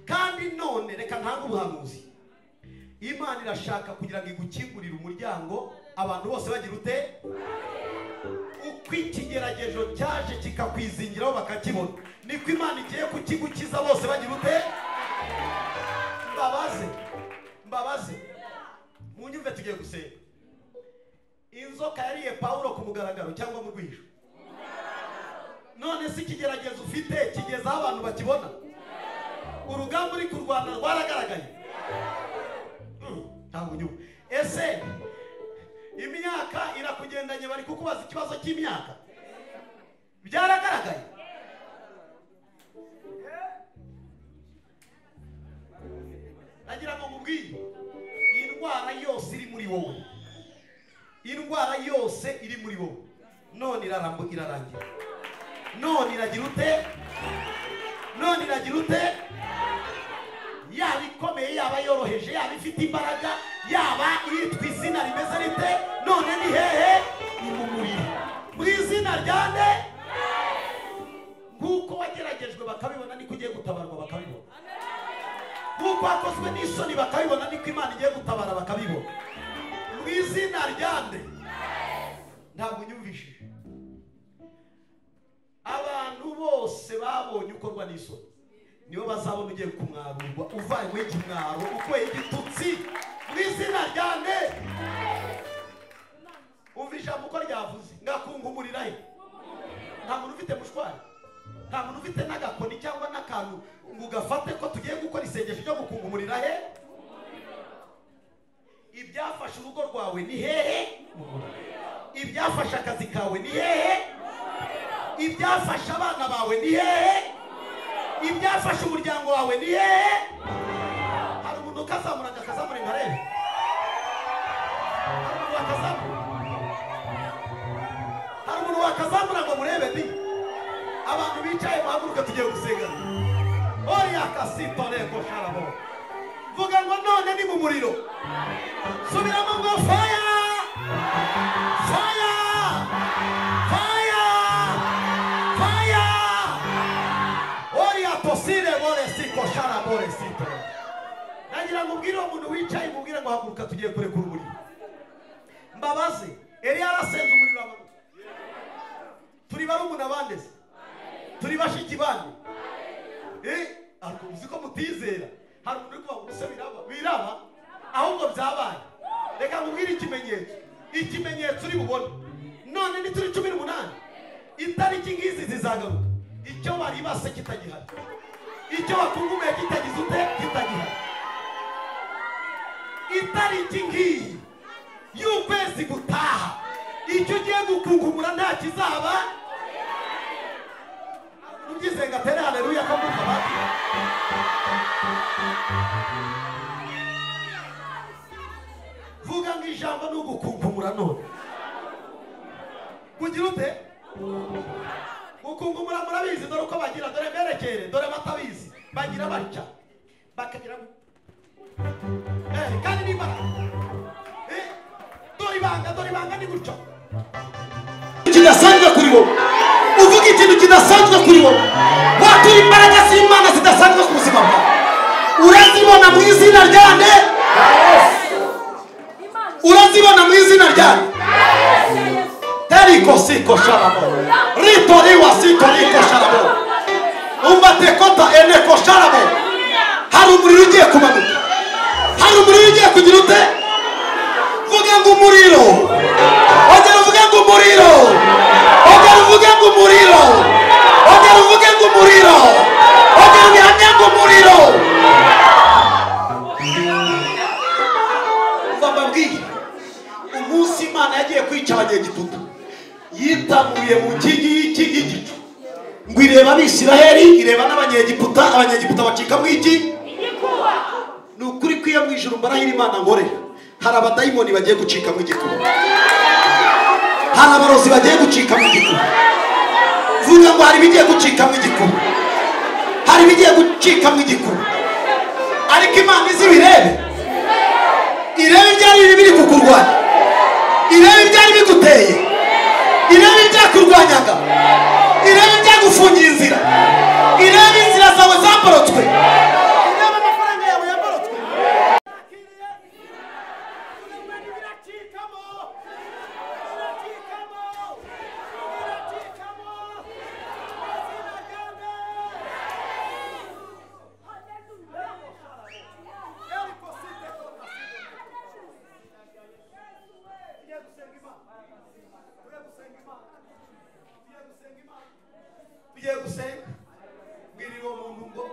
Kandi none reka ntange ubuhanuzi. Imana irashaka kugira ngo igukingurire umuryango abantu bose bagira ute? Uko ikigeragezo cyaje kikakwizingiraho bakakibona, niko Imana igiye kukigukiza bose bagira ute? Mbabaze, mbabaze, munyumve, tugiye gusenga. Inzoka yariye Pawulo ku mugaragaro cyangwa mu rwihisho? None se ikigeragezo ufite kigeze aho abantu bakibona? Urugamba uri kurwana rwaragaragaye. Ntabwo unyumva. Ese imyaka irakugendanye, bari kukubaza ikibazo cy'imyaka, byaragaragaye? Nagira ngo nkubwire indwara yose iri muri wowe, indwara yose iri muri wowe none irarangira. None iragira ute? None iragira ute? Yaba ikomeye, yaba yoroheje, yaba ifite imbaraga, yaba yitwa izina rimeze rite, none ni hehe? Ni mu muriro. Mu izina rya nde? Nk'uko wageragejwe bakabibona, niko ugiye gutabarwa bakabibona. Nk'uko wakozwe n'isoni bakabibona, niko Imana igiye gutabara bakabibona. Mu izina rya nde? Ntabwo unyumvishije. Abantu bose babonye ukorwa n'isoni nibo bazabona ugiye kumwarurwa, uvanywe ikimwaro, ukweye igitutsi. Mu izina rya nde? Umva ijambo uko ryavuze, ngakunkumurira he? Nta muntu ufite mushwari, nta muntu ufite n'agakoni cyangwa n'akantu ngo ugafate ko tugiye gukora isengesho ryo gukunkumurira he? Ibyafashe urugo rwawe ni hehe? Ibyafashe akazi kawe ni hehe? Ibyafashe abana bawe ni hehe? Ibyafashe umuryango wawe ni hehe? Hari umuntu ukazamura akazamura nkarebe. Hari umuntu wakazamura. Hari umuntu wakazamura ngo murebe ndi. Abantu bicaye muhaguruke tugiye gusenga. Oya kasitore ko sharabo. Vuga ngo none ni mu muriro. Subiramo ngo fire. Fire. Sharabore sito. Nagira ngo ubwire uwo muntu wicaye, mubwire ngo haguruka tugiye kurekura umuriro. Mbabaze, Eliya arasenze umuriro amanuka. Turi barumuna bande se? Turi bashiki bande? Ariko uzi ko mutizera. Hari umuntu uri kuvuga ngo se biraba? Biraba? Ahubwo byabaye. Reka nkubwire ikimenyetso. Ikimenyetso uri bubone. None ni turi 18. Itariki ngizi zizagaruka. Icyo bari base kitagihari. Icyo wakungumiye kitagize ute kitagihari. Itariki ngiyi y'ukwezi gutaha, icyo ugiye gukungumura nta kizaba. Ubyizenga tere haleluya ko mvuga bati. Vuga ngo ijambo ni ugukunkumura none. Kugira ute? Gukungumura murabizi, dore uko bagira, dore berekere, dore batabizi. Bagira batya. Bakagira kandi n'imbaraga. Dore ibanga ni gutya. Kidasanzwe kuri wowe. Uvuga ikintu kidasanzwe kuri wowe. Watura imbaraga z'Imana zidasanzwe ku buzima bwawe. Urazibona mu izina rya nde? Urazibona mu izina rya nde? Teriko siko sharabo. Rito riwa siko riko sharabo. Umbatekota eneko sharabo. Hari umuriro ugiye kumanuka. Hari umuriro ugiye kugira ute? Vuga ngo umuriro. Ongera uvuge ngo umuriro. Ongera uvuge ngo umuriro. Ongera uvuge ngo umuriro. Ongera ubihamye ngo umuriro. Umva mbabwiye, umunsi Imana yagiye kwica abanyegiputa, yitamuye mu nkingi y'igicu ngo ireba Abisiraheli, ireba n'abanyegiputa. Abanyegiputa bacika mu iki? Ni ukuri kwiye mu ijuru mbarahira Imana nkorera. Hari abadayimoni bagiye gucika mu igikuba. Hari abarozi bagiye gucika mu igikuba. Vuga ngo hari ibigiye gucika mu igikuba. Hari ibigiye gucika mu igikuba. Ariko Imana izi birebe. Irebe ibyari biri kukurwanya. Irebe ibyari biguteye. Irebe ibyakurwanyaga. Irebe ibyagufungiye inzira. Irebe inzira zawe zaborotswe. Irebe amafaranga yawe yaborotswe. Tugiye gusenga. Mbwira uwo muntu ngo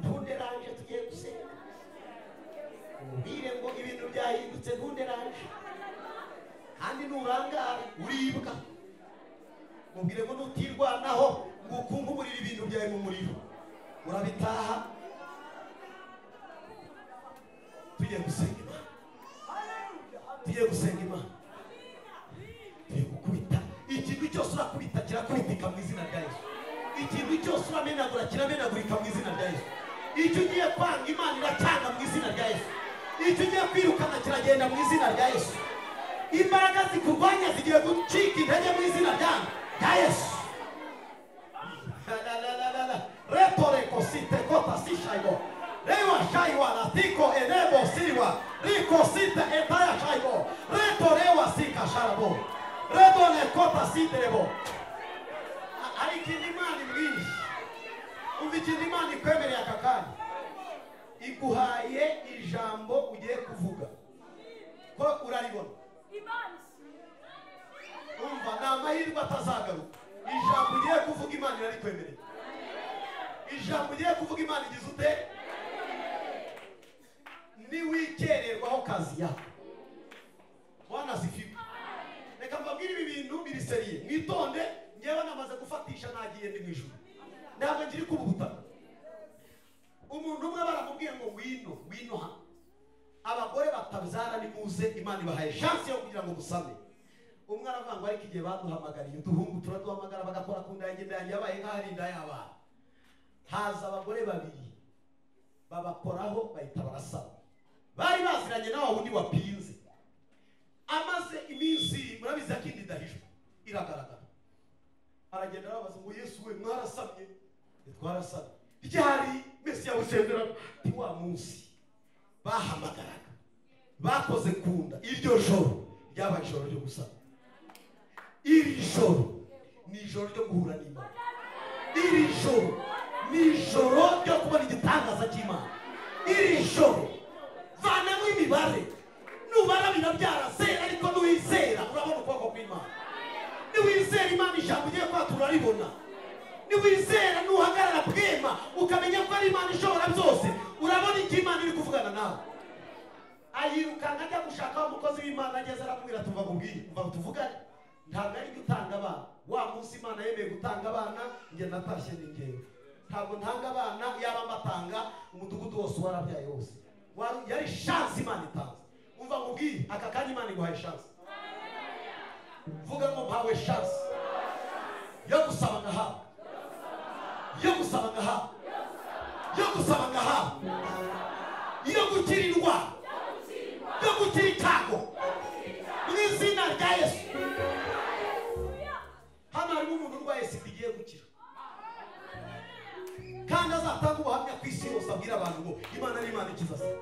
ntunderanje, tugiye gusenga. Mbwire ngo ibintu byahindutse, ntunderanje. Kandi nurangara uribwa. Mubwire ngo nutirwanaho ngo ukunkumurire ibintu byawe mu muriro, urabitaha. Tugiye gusenga Imana. Tugiye gusenga Imana. Tugiye gukubita ikintu cyose urakubita kirakubitika mu izina rya Yesu. Ikintu cyose uramenagura kiramenagurika mu izina rya Yesu. Icyo ugiye kwanga Imana iracyanga mu izina rya Yesu. Icyo ugiye kwirukana kiragenda mu izina rya Yesu. Imbaraga zikurwanya zigiye gucika intege mu izina rya Yesu. Retoreko site kota sishaibo. Rewa shaiwa latiko enebo siwa. Riko site etaya shaibo. Retorewa sika sharabo. Redone kota siterebo. Hari ikintu Imana ibwiye. Umva ikintu Imana ikwemereye aka kanya. Iguhaye ijambo ugiye kuvuga. Ko uraribona. Umva ni amahirwe atazagaruka. Ijambo ugiye kuvuga Imana irarikwemereye. Ijambo ugiye kuvuga Imana igize ute? Niwikererwaho kazi yako. Bwana asifiwe. Reka mbabwire ibi bintu biri seriye. Mwitonde, ngewe namaze gufatisha nagiye ndi mu ijuru. Ntabwo ngiri ku butaka. Umuntu umwe baramubwiye ngo ngwino, ngwino hano. Abagore batabyara nimuze, Imana ibahaye chance yo kugira ngo musame. Umwe aravuga ngo ariko igihe baduhamagariye uduhungu turaduhamagara bagakora ku nda yanjye, inda yanjye yabaye nk'aho ari inda y'abana. Haza abagore babiri babakoraho bahita barasaba. Bari baziranye nawe wundi wapinze. Amaze iminsi murabizi akindi idahishwa iragaragara. Aragenda arabaza ngo Yesu we mwarasamye? Twarasamye. Ryari Mesiya w'isezerano? Ti wa munsi bahamagaraga bakoze kunda, iryo joro ryabaye ijoro ryo gusaba. Iri joro ni ijoro ryo guhura n'Imana. Iri joro ni ijoro ryo kubona igitangaza cy'Imana. Iri joro vanamo imibare, nubara birabyara zera, ariko nuwizera urabona ukuboko kw'Imana. Niwizera Imana ijambo ugiye kwatura uraribona. Niwizera nuhagarara bwema ukamenya ko ari Imana ishobora byose, urabona icyo Imana iri kuvugana nawe. Ayirukanka ajya gushaka umukozi w'Imana, ageze aramubwira tuva kubwira, umva tuvugane. Ntabwo ari gutanga abana. Wa munsi Imana yemeye gutanga abana, njye natashye ni njyewe. Ntabwo ntanga abana, yaba mbatanga umudugudu wose warabyaye wose. Yari chance Imana itanze. Umva nkubwire, aka kanya Imana iguhaye chance. Vuga ngo mpawe chance yo gusaba ngahabwa, yo gusaba ngahabwa, yo gusaba ngahabwa, yo gukira indwara, yo gukira icyago mu izina rya Yesu. Hano harimo umuntu urwaye sida igiye gukira, kandi azatanga ubuhamya ku isi yose, abwira abantu ngo Imana ni Imana ikiza sida.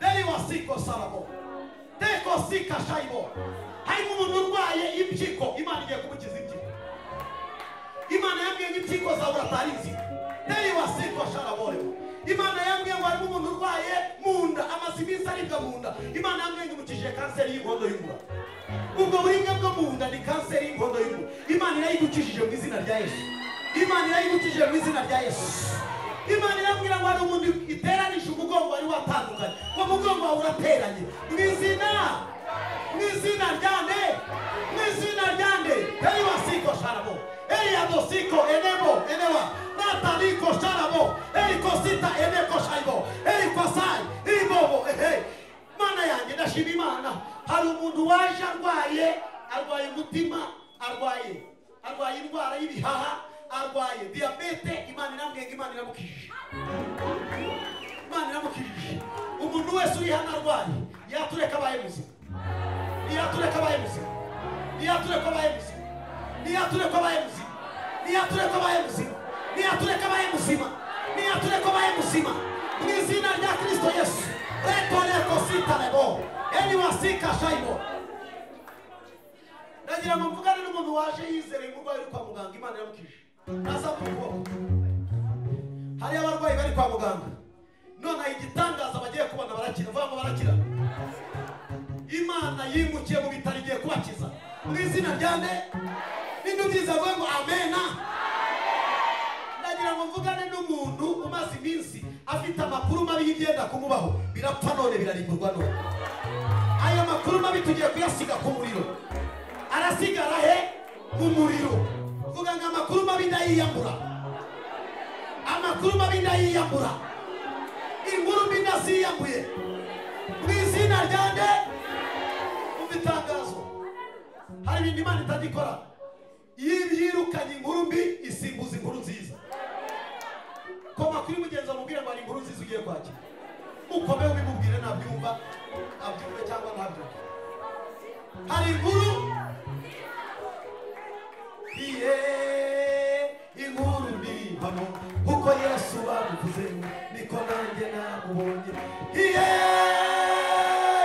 Deri wasiko sarabo teko sika shaibo. Harimo umuntu urwaye impyiko, Imana igiye kumukiza impyiko. Imana yambwiye ngo impyiko zawe uratari nzima. Deri wasiko sharabore. Imana yambwiye ngo harimo umuntu urwaye mu nda, amaze iminsi aribwa mu nda. Imana yambwiye ngo imukijije kanseri y'inkondo y'umura. Ubwo buribwe bwo mu nda ni kanseri y'inkondo y'umura. Imana irayigukijije mu izina rya Yesu. Imana irayigukijije mu izina rya Yesu. Imana irambwira ngo hari umuntu iteranije umugongo wari watandukanye, uwo mugongo wawe urateranye mu izina rya nde, mu izina rya nde. Eri wasiko sharabo, eri adosiko enebo enewa nataliko sharabo, eri kosita eneko shaibo, eri kosai iribobo ehe. Mana yanjye ndashima Imana. Hari umuntu waje arwaye, arwaye umutima, arwaye indwara y'ibihaha, arwaye diyabete. Imana irambwiye ngo Imana iramukijije. Imana iramukijije. Umuntu wese uri hano arwaye, yatureka abaye muzima, niyatureka abaye muzima, niyatureka abaye muzima, niyatureka abaye muzima, niyatureka abaye muzima, niyatureka abaye muzima, niyatureka abaye muzima mu izina rya Kristo Yesu. Retoreko sitarebo eni wasika shaibo. Ndagira ngo mvugane n'umuntu waje yizereye umurwayi uri kwa muganga, Imana iramukijije. Nazamuye ukuboko. Hari abarwayi bari kwa muganga, none igitangaza bagiye kubona barakira. Vuga ngo barakira. Imana yimukiye mu bitaro igiye kubakiza mu izina rya nde. N'indu byiza vuga ngo amena. Ndagira ngo mvugane n'umuntu umaze iminsi afite amakuru mabi y'ibyenda kumubaho, birapfa none birarimburwa none. Ayo makuru mabi tugiye kuyasiga ku muriro. Arasigara he? Mu muriro. Vuga ngo amakuru mabi ndayiyambura, amakuru mabi ndayiyambura, inkuru mbi ndaziyambuye mu izina rya nde. Umva itangazo, hari ibintu Imana itagikora. Iyo ibyirukanye inkuru mbi isimbuza inkuru nziza. Koma kuri mugenzi amubwire ngo hari inkuru nziza ugiye kwakira. Ukome ubimubwire, nabyumva abyumve cyangwa ntabyumve. Hari inkuru iye, inkuru ni impamo, uko Yesu bamuvuze niko nanjye namubonye. Iye,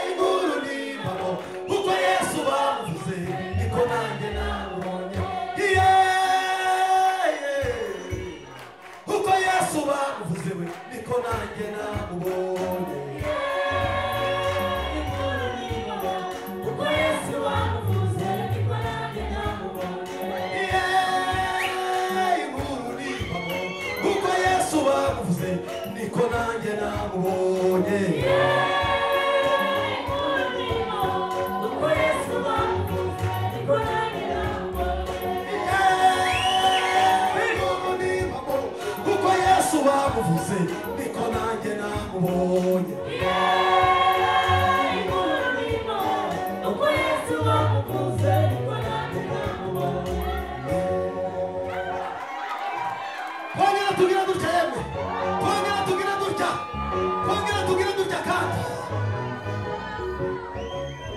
inkuru ni impamo, uko Yesu bamuvuze niko nanjye namubonye. Iye, uko Yesu bamuvuze we niko nanjye namubonye. Inkuru ni impamo, uko Yesu bamuvuze niko nanjye namubonye. Iye, inkuru ni impamo, uko Yesu bamuvuze niko nanjye namubonye. Inkuru ni impamo, uko Yesu bamuvuze niko nanjye namubonye. Iye, inkuru ni impamo, uko Yesu bamuvuze niko nanjye namubonye. Inkuru ni impamo, uko Yesu bamuvuze niko nanjye namubonye. Twongera tugira dutya yemwe, twongera tugira dutya, twongera tugira dutya kandi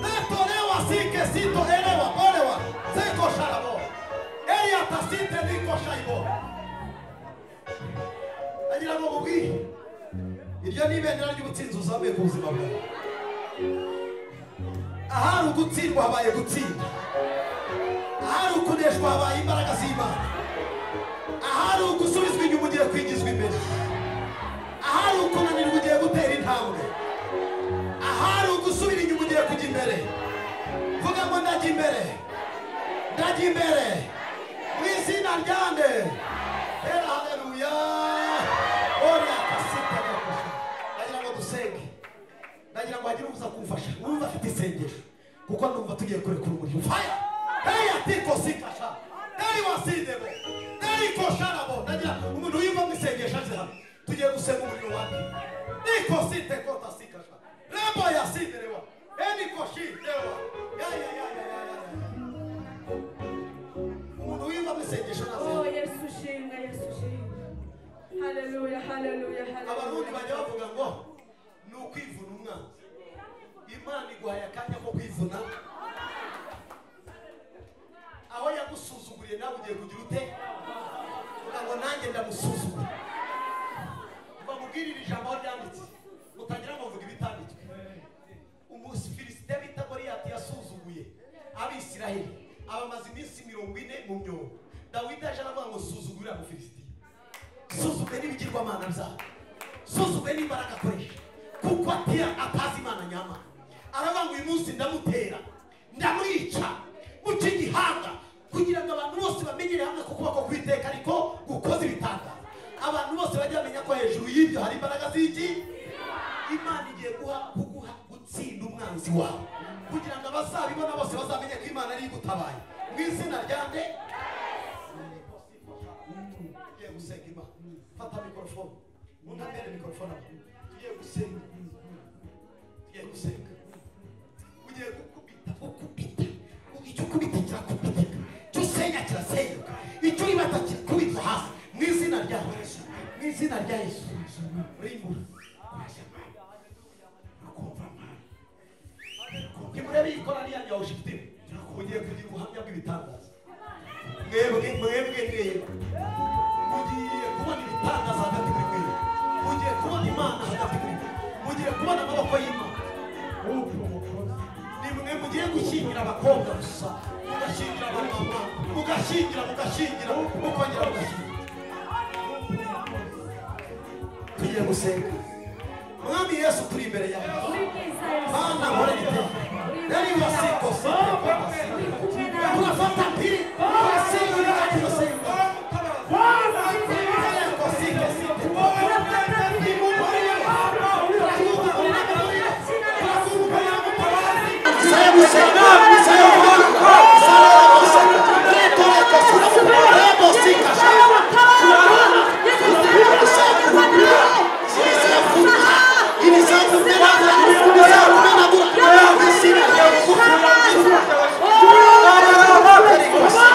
netolewa sike sito elewa olewa seko sharabo eliatasite niko shaibo. Ndagira ngo mubwire iryo ni ibendera ry'ubutsinzi uzamuye ku buzima bwawe. Ahari ugutsindwa habaye gutsinda, ahari ukuneshwa habaye imbaraga z'Imana, ahari ugusubizwa inyuma ugiye kwigizwa imbere, ahari ukunanirwa ugiye gutera intambwe, ahari ugusubira inyuma ugiye kujya imbere. Vuga ngo ndajya imbere, ndajya imbere mu izina rya nde? Hera haleluya. Oya kasita gakosha. Ndagira ngo dusenge, ndagira ngo hagire uza kumfasha wumva afite isengesho, kuko ndumva tugiye kurekura umuriro. Fire! Hey atiko sikasha. Hey wasidebo. Hey kosharabo. Ndagira umuntu yumva mu isengesho aje hano. Tugiye gusenga umuriro wake. Niko site kota sikasha. Rebo yasiderewa. Eni koshi dewa. Ya ya ya ya ya ya. Umuntu yumva mu isengesho naze. Oh Yesu shimwe, Yesu shimwe. Haleluya, haleluya, haleluya. Abarundi bajya bavuga ngo ni ukwivuna umwanzi. Imana iguhaye akanya ko kwivuna. Aho yagusuzuguriye nawe ugiye kugira ute? Uvuga ngo nanjye ndamusuzugura. Bamubwirira ijambo aho ryanditse, utagira ngo mvuge ibitanditswe. Umufilisitiya bita Goliyati yasuzuguye Abisiraheli, abamaze iminsi 40 mu myobo. Dawidi aje aravuga ngo suzugurira Umufilisitiya, suzuguye n'ibigirwamana byabo, suzuguye n'imbaraga akoresha, kuko atazi Imana nyamana. Aravuga ngo uyu munsi ndamutera, ndamwica, muca igihanga, kugira ngo abantu bose bamenyere hamwe ko ukuboko kw'Uwiteka ariko gukoze ibitangaza. Abantu bose bajya bamenya ko hejuru y'ibyo hari imbaraga z'iki? Imana igiye kuguha gutsinda umwanzi wawe, kugira ngo abazabibona bose bazamenye ko Imana ari igutabaye. Mu izina rya nde? Tugiye gusenga Imana. Fata mikorofone, muntabere mikorofone aho. Tugiye gusenga, tugiye gusenga. Ugiye gukubita, ukubita, icyo ukubita kirakubitika, icyo usenya kirasenyuka, icyo uribata kirakubitwa hasi. Mu izina rya Yesu, mu izina rya Yesu. Rimbura. Nimurebe iyi korali yanyu ya worship team, mugiye kugira ubuhamya bw'ibitangaza. Mwebwe mwebwe mwebwe mugiye kubona ibitangaza hagati muri mwebwe, mugiye kubona Imana hagati muri mwe, mugiye kubona amaboko y'Imana. Ni mwe mugiye gushyingira abakobwa gusa, mugashyingira abamama, mugashyingira, mugashyingira, mukongera mugashyingira. Tugiye gusenga. Mwami Yesu turi imbere yawe. Uri mwiza Yesu. Mana nkore igitero. Yari wasiko siko. Turafata pili. Turasenga, turasenga. Siko siko. Oh,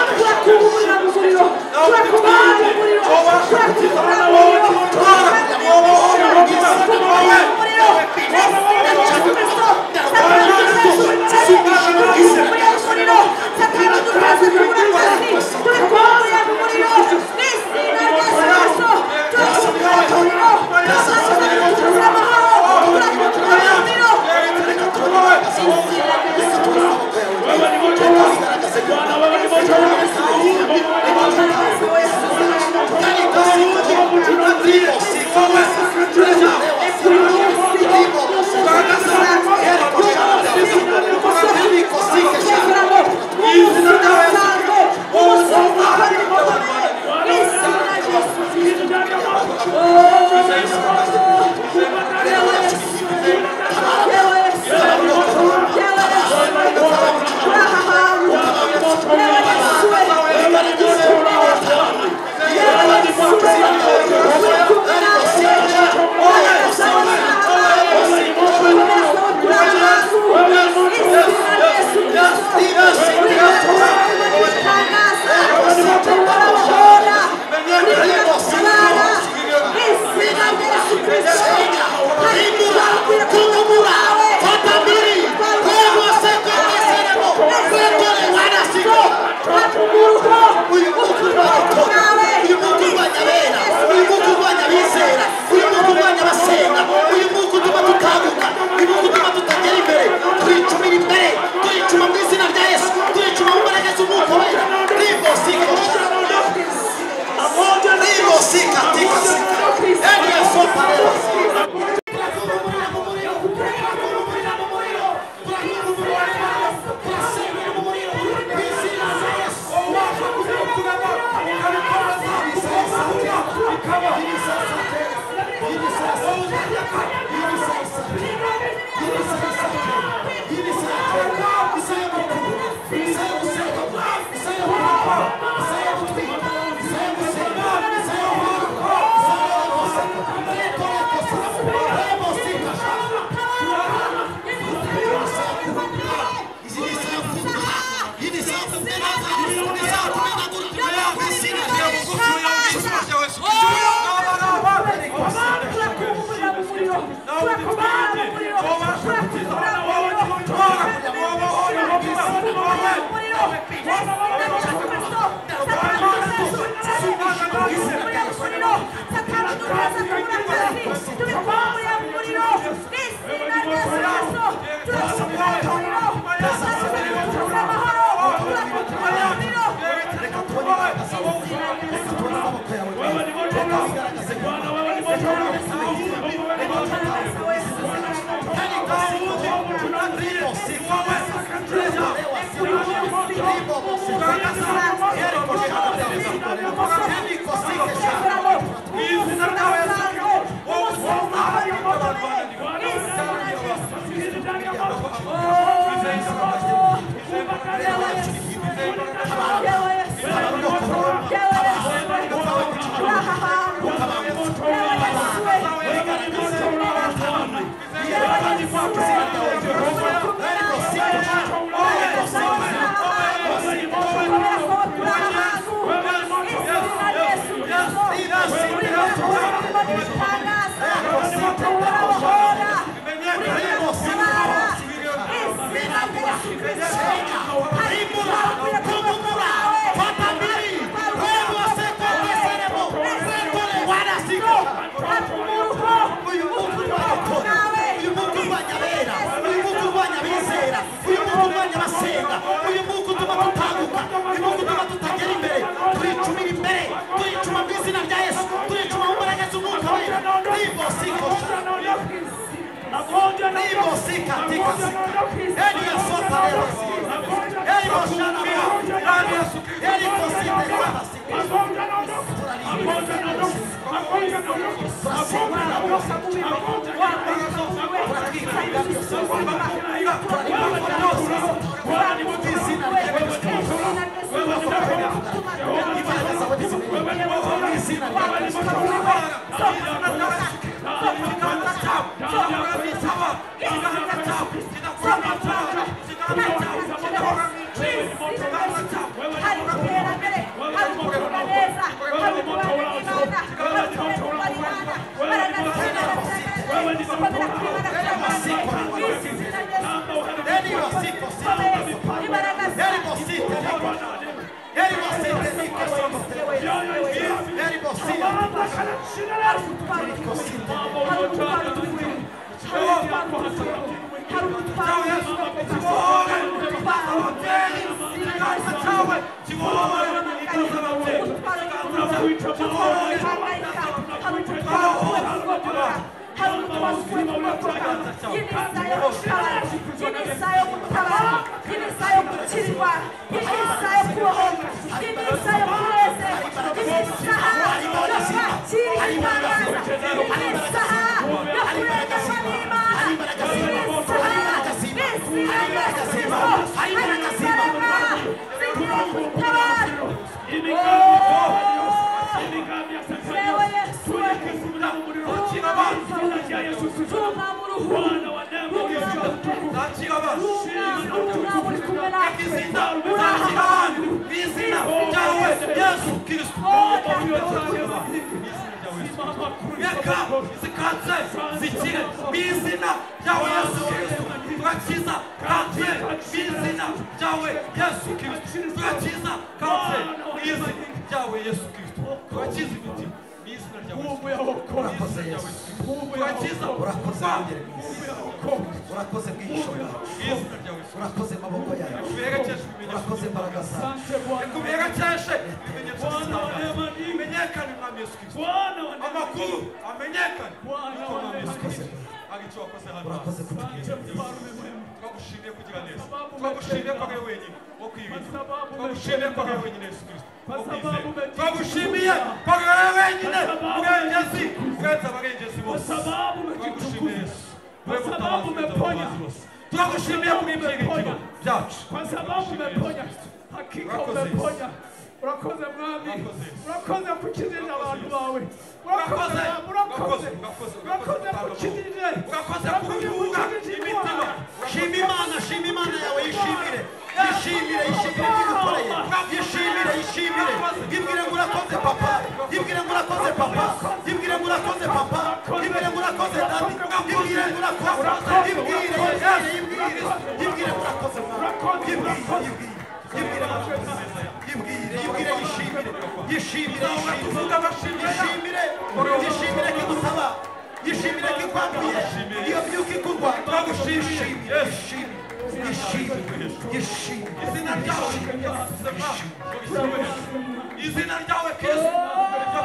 Izina ryawe Kristo.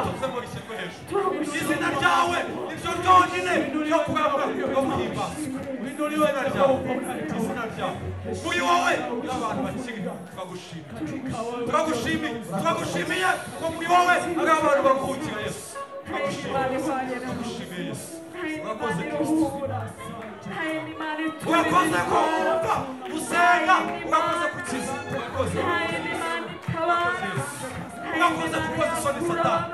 watuzemo rishyirwe hejuru. Izina ryawe niryo ryonyine ryo kuramwa no guhimbaza. Izina ryawe, izina ryawe, muri wowe n'abantu bakiri turagushimiye, turagushimiye, turagushimiye ko muri wowe ari abantu baruhukira Yesu. Turagushimiye, turagushimiye Yesu. Urakoze Kristo, urakoze ko wumva usenga, urakoze kukiza, urakoze, urakoze kukoza isoni Satani,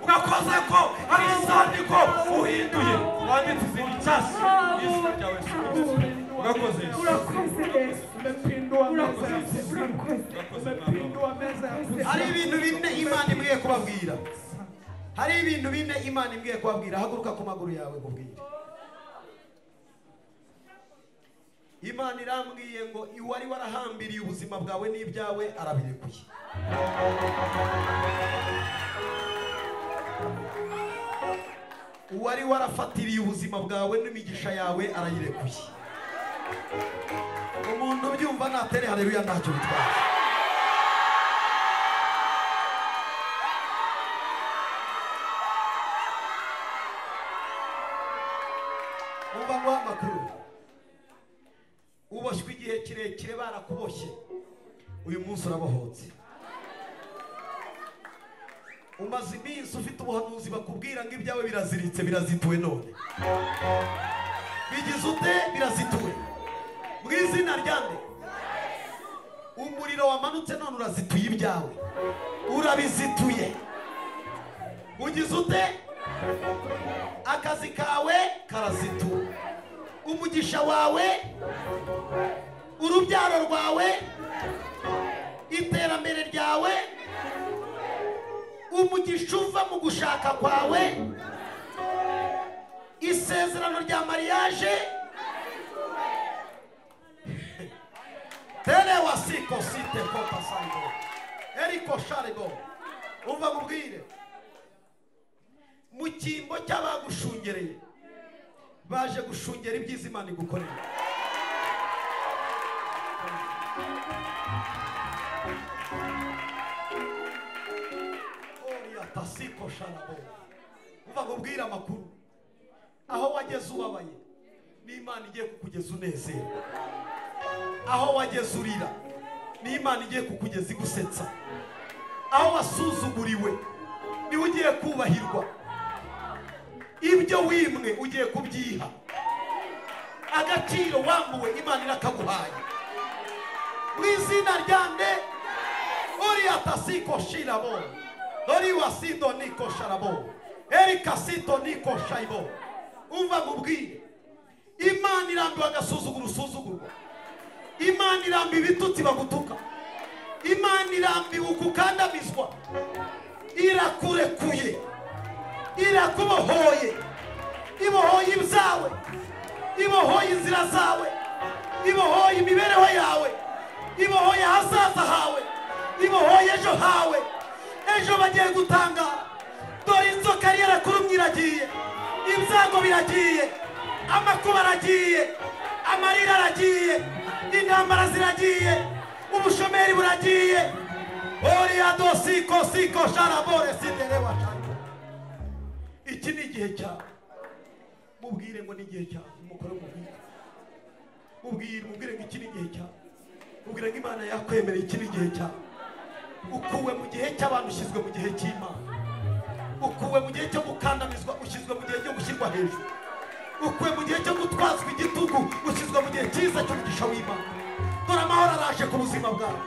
urakoze ko ari inzandiko uhinduye wanditse izindi nshyashya mu izina ryawe Yesu Kristo. Urakoze Yesu, Hari ibintu bine Imana imbwiye kubabwira. Hari ibintu bine Imana imbwiye kubabwira. Haguruka ku maguru yawe nkubwire. Imana irambwiye ngo iwari warahambiriye ubuzima bwawe n'ibyawe arabirekuye. Uwari warafatiriye ubuzima bwawe n'imigisha yawe arayirekuye. Umuntu ubyumva natere haleluya ntacyo bitwaye. Umva ngo amakuru. Uboshywe igihe kirekire barakuboshye, uyu munsi urabohotse. Umaze iminsi ufite ubuhanuzi bakubwira ngo ibyawe biraziritse, birazituwe none. Bigize ute? Birazituwe. Mu izina rya nde? Umuriro wamanutse none urazituye ibyawe, urabizituye. Ugize ute? Akazi kawe karazituwe, umugisha wawe, urubyaro rwawe, iterambere ryawe, umugisha uva mu gushaka kwawe, isezerano rya mariage. Tele wasiko site kopa saibo eriko sharebo. Umva mubwire, mu cyimbo cy'abagushungereye baje gushungera ibyiza Imana igukorera. Oria tasiko sharabo. Umva ngubwire amakuru, aho wageze ubabaye n'Imana igiye kukugeza unezerwa. Aho wageze urira n'Imana igiye kukugeza igusetsa. Aho wasuzuguriwe niwe ugiye kubahirwa. Ibyo wimwe ugiye kubyiha. Agaciro wambuwe Imana irakaguhaye. Mu izina rya nde? Uriya tasiko shirabo, ori wasido niko sharabo, erika sito niko shaibo. Umva nkubwire, Imana irambiwe agasuzuguro usuzugurwa. Imana irambiwe ibitutsi bagutuka. Imana irambiwe ukukandamizwa. Irakurekuye, irakubohoye, ibohoye ibyawe, ibohoye inzira zawe, ibohoye imibereho yawe, ibohoye ahazaza hawe, ibohoye ejo hawe. Ejo bagiye gutangara, dore inzoka yari yarakurumye iragiye, ibyago biragiye, amakuba aragiye, amarira aragiye, intambara ziragiye, ubushomeri buragiye. Oria dosiko siko sharabore siderewa. Iki ni igihe cyawe. Mubwire ngo ni igihe cyawe, umukore mubwire. Mubwire, mubwire ngo iki ni igihe cyawe. Mubwire ngo Imana yakwemereye, iki ni igihe cyawe. Ukuwe mu gihe cy'abantu ushyizwe mu gihe cy'Imana. Ukuwe mu gihe cyo gukandamizwa ushyizwe mu gihe cyo gushyirwa hejuru. Ukuwe mu gihe cyo gutwazwa igitugu ushyizwe mu gihe cyiza cy'umugisha w'Imana. Dore amahoro araje ku buzima bwawe.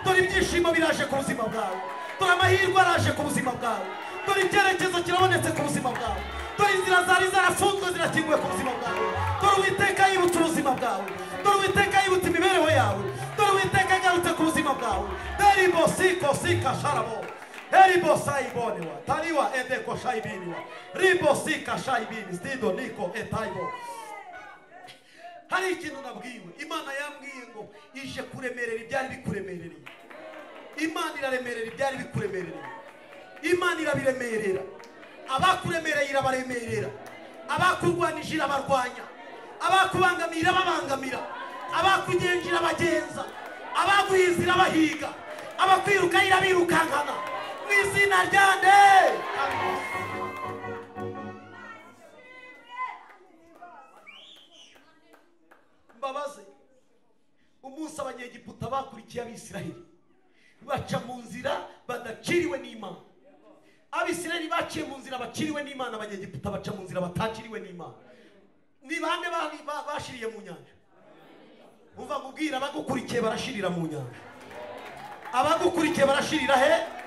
Dore ibyishimo biraje ku buzima bwawe. Dore amahirwe araje ku buzima bwawe. Dore icyerekezo kirabonetse ku buzima bwawe. Dore inzira zari zarafunzwe zirakinguwe ku buzima bwawe. Dore Uwiteka yibutse ubuzima bwawe. Dore Uwiteka yibutse imibereho yawe. Dore Uwiteka agarutse ku buzima bwawe. Deri bosiko sika sharabo. Eribo saibonewa. Tariwa edeko shaibiniwa. Ribo sika shaibini. Stido niko etaibo. Hari ikintu nabwiwe. Imana yambwiye ngo ije kuremerera ibyari bikuremerereye. Imana iraremerera ibyari bikuremerereye. Imana irabiremerera. Abakuremereye irabaremerera. Abakurwanije irabarwanya. Abakubangamira irababangamira. Abakugenje irabagenza. Abaguhiza irabahiga. Abakwiruka irabirukankana. Mu Mu izina rya nde? Mbabaze, umunsi abanyegiputa bakurikiye Abisiraheli baca mu nzira badaciriwe n'Imana. Abisiraheli baciye mu nzira baciriwe n'Imana, abanyegiputa baca mu nzira bataciriwe n'Imana. Ni bande bashiriye mu nyanja? Umva nkubwira, abagukurikiye barashirira mu nyanja. Abagukurikiye barashirira he?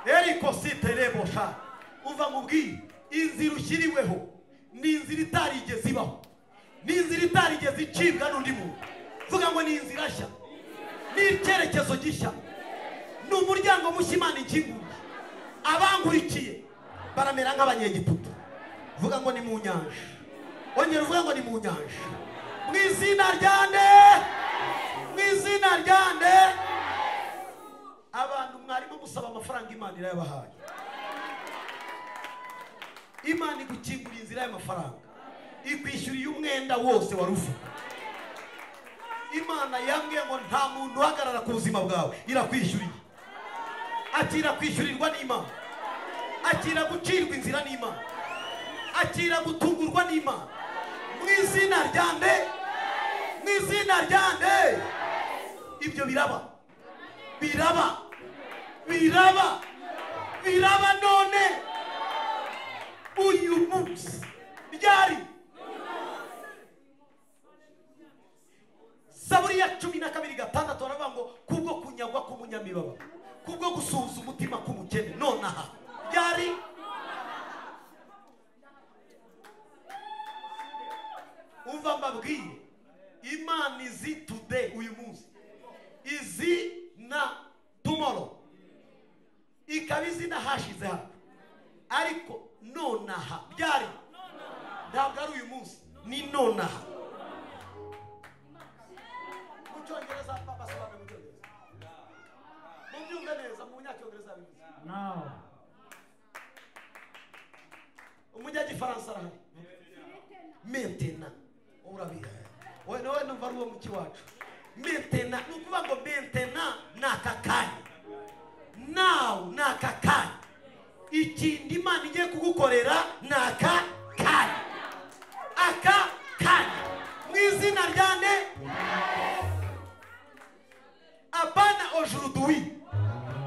Eriko siterebosha. Umva nkubwire, inzira ushyiriweho ni inzira itarigeze ibaho, ni inzira itarigeze icibwa n'undi muntu. Vuga ngo ni inzira nshya, ni icyerekezo gishya, ni umuryango mushya Imana ikinguriye. Abangurikiye baramera nk'abanyegiputa. Vuga ngo ni mu nyanja. Ongera uvuge ngo ni mu nyanja. Mu izina rya nde? Mu izina rya nde? Abantu mwarimo musaba amafaranga, Imana irayabahaye. Imana igukingurira inzira y'amafaranga, ikwishyuriye umwenda wose wari ufite. Imana yambwiye ngo nta muntu uhagarara ku buzima bwawe, irakwishyuriye. Akira kwishyurirwa n'Imana, akira gucirwa inzira n'Imana, akira gutungurwa n'Imana. Mu izina rya nde? Mu izina rya nde? Ibyo biraba, biraba, biraba, biraba none uyu munsi. Ryari? Zaburi ya 12:6 baravuga ngo kubwo kunyagwa k'umunyamibabaro, kubwo gusuhuza umutima k'umukene nonaha. Ryari? Umva mbabwiye, Imana izi today, uyu munsi, izi na tomorrow, ikaba izi na hashize hano, ariko nonaha. Ryari? Ntabwo ari uyu munsi, ni nonaha. Mu cyongereza basobanura, mu cyongereza mubyumve neza, mu munyacyongereza bivuze Now. Umunyagifaransa arahari. Maintenant urabiha wowe, nawe numva ari uwo muki wacu. Maintenant ni ukuvuga ngo maintenant ni aka kanya, now ni aka kanya. Ikindi Imana igiye kugukorera ni aka kanya, aka kanya. Mu izina rya nde? Apana aujourd'hui,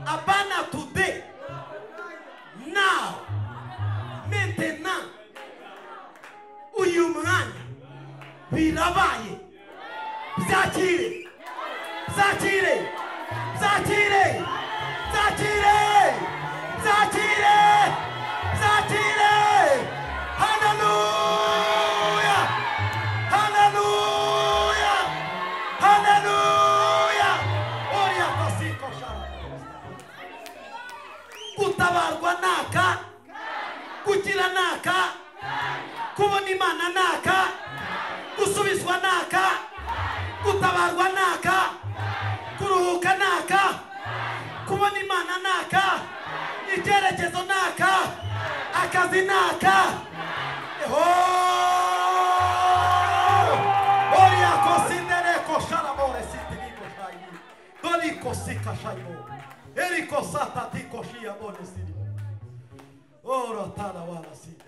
apana today, now, maintenant. Uyu mwanya birabaye. Byakire, byakire, byakire, byakire, byakire, byakire. Haleluya, haleluya, haleluya. Oria pasiko shara. Gutabarwa naka, gukira naka, kubona Imana naka, gusubizwa naka, gutabarwa naka, kuruhuka naka, kubona Imana naka, icyerekezo naka, akazi naka. Eho! Oria kosindere kosharamore sitiriko shayi. Doliko sika shayibo. Eriko satatiko shia bone siri. Oro tala wala site.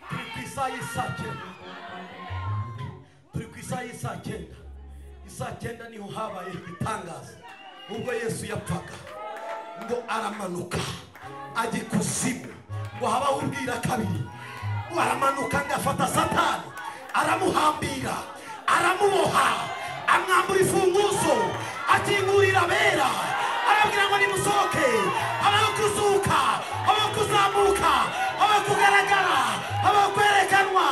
Turi ku isaha y'isaa cyenda, turi ku isaha y'isaa cyenda. Isaa cyenda niho habaye igitangaza ubwo Yesu yapfaga, ngo aramanuka ajya ikuzimu, ngo habaho ubwira kabiri. Aramanuka ngo afata Satani, aramuhambira, aramuboha, amwambura imfunguzo, akingurira abera, arababwira ngo nimusohoke. Habaho kuzuka, habaho kuzamuka, habaho kugaragara, habaho kwerekanwa.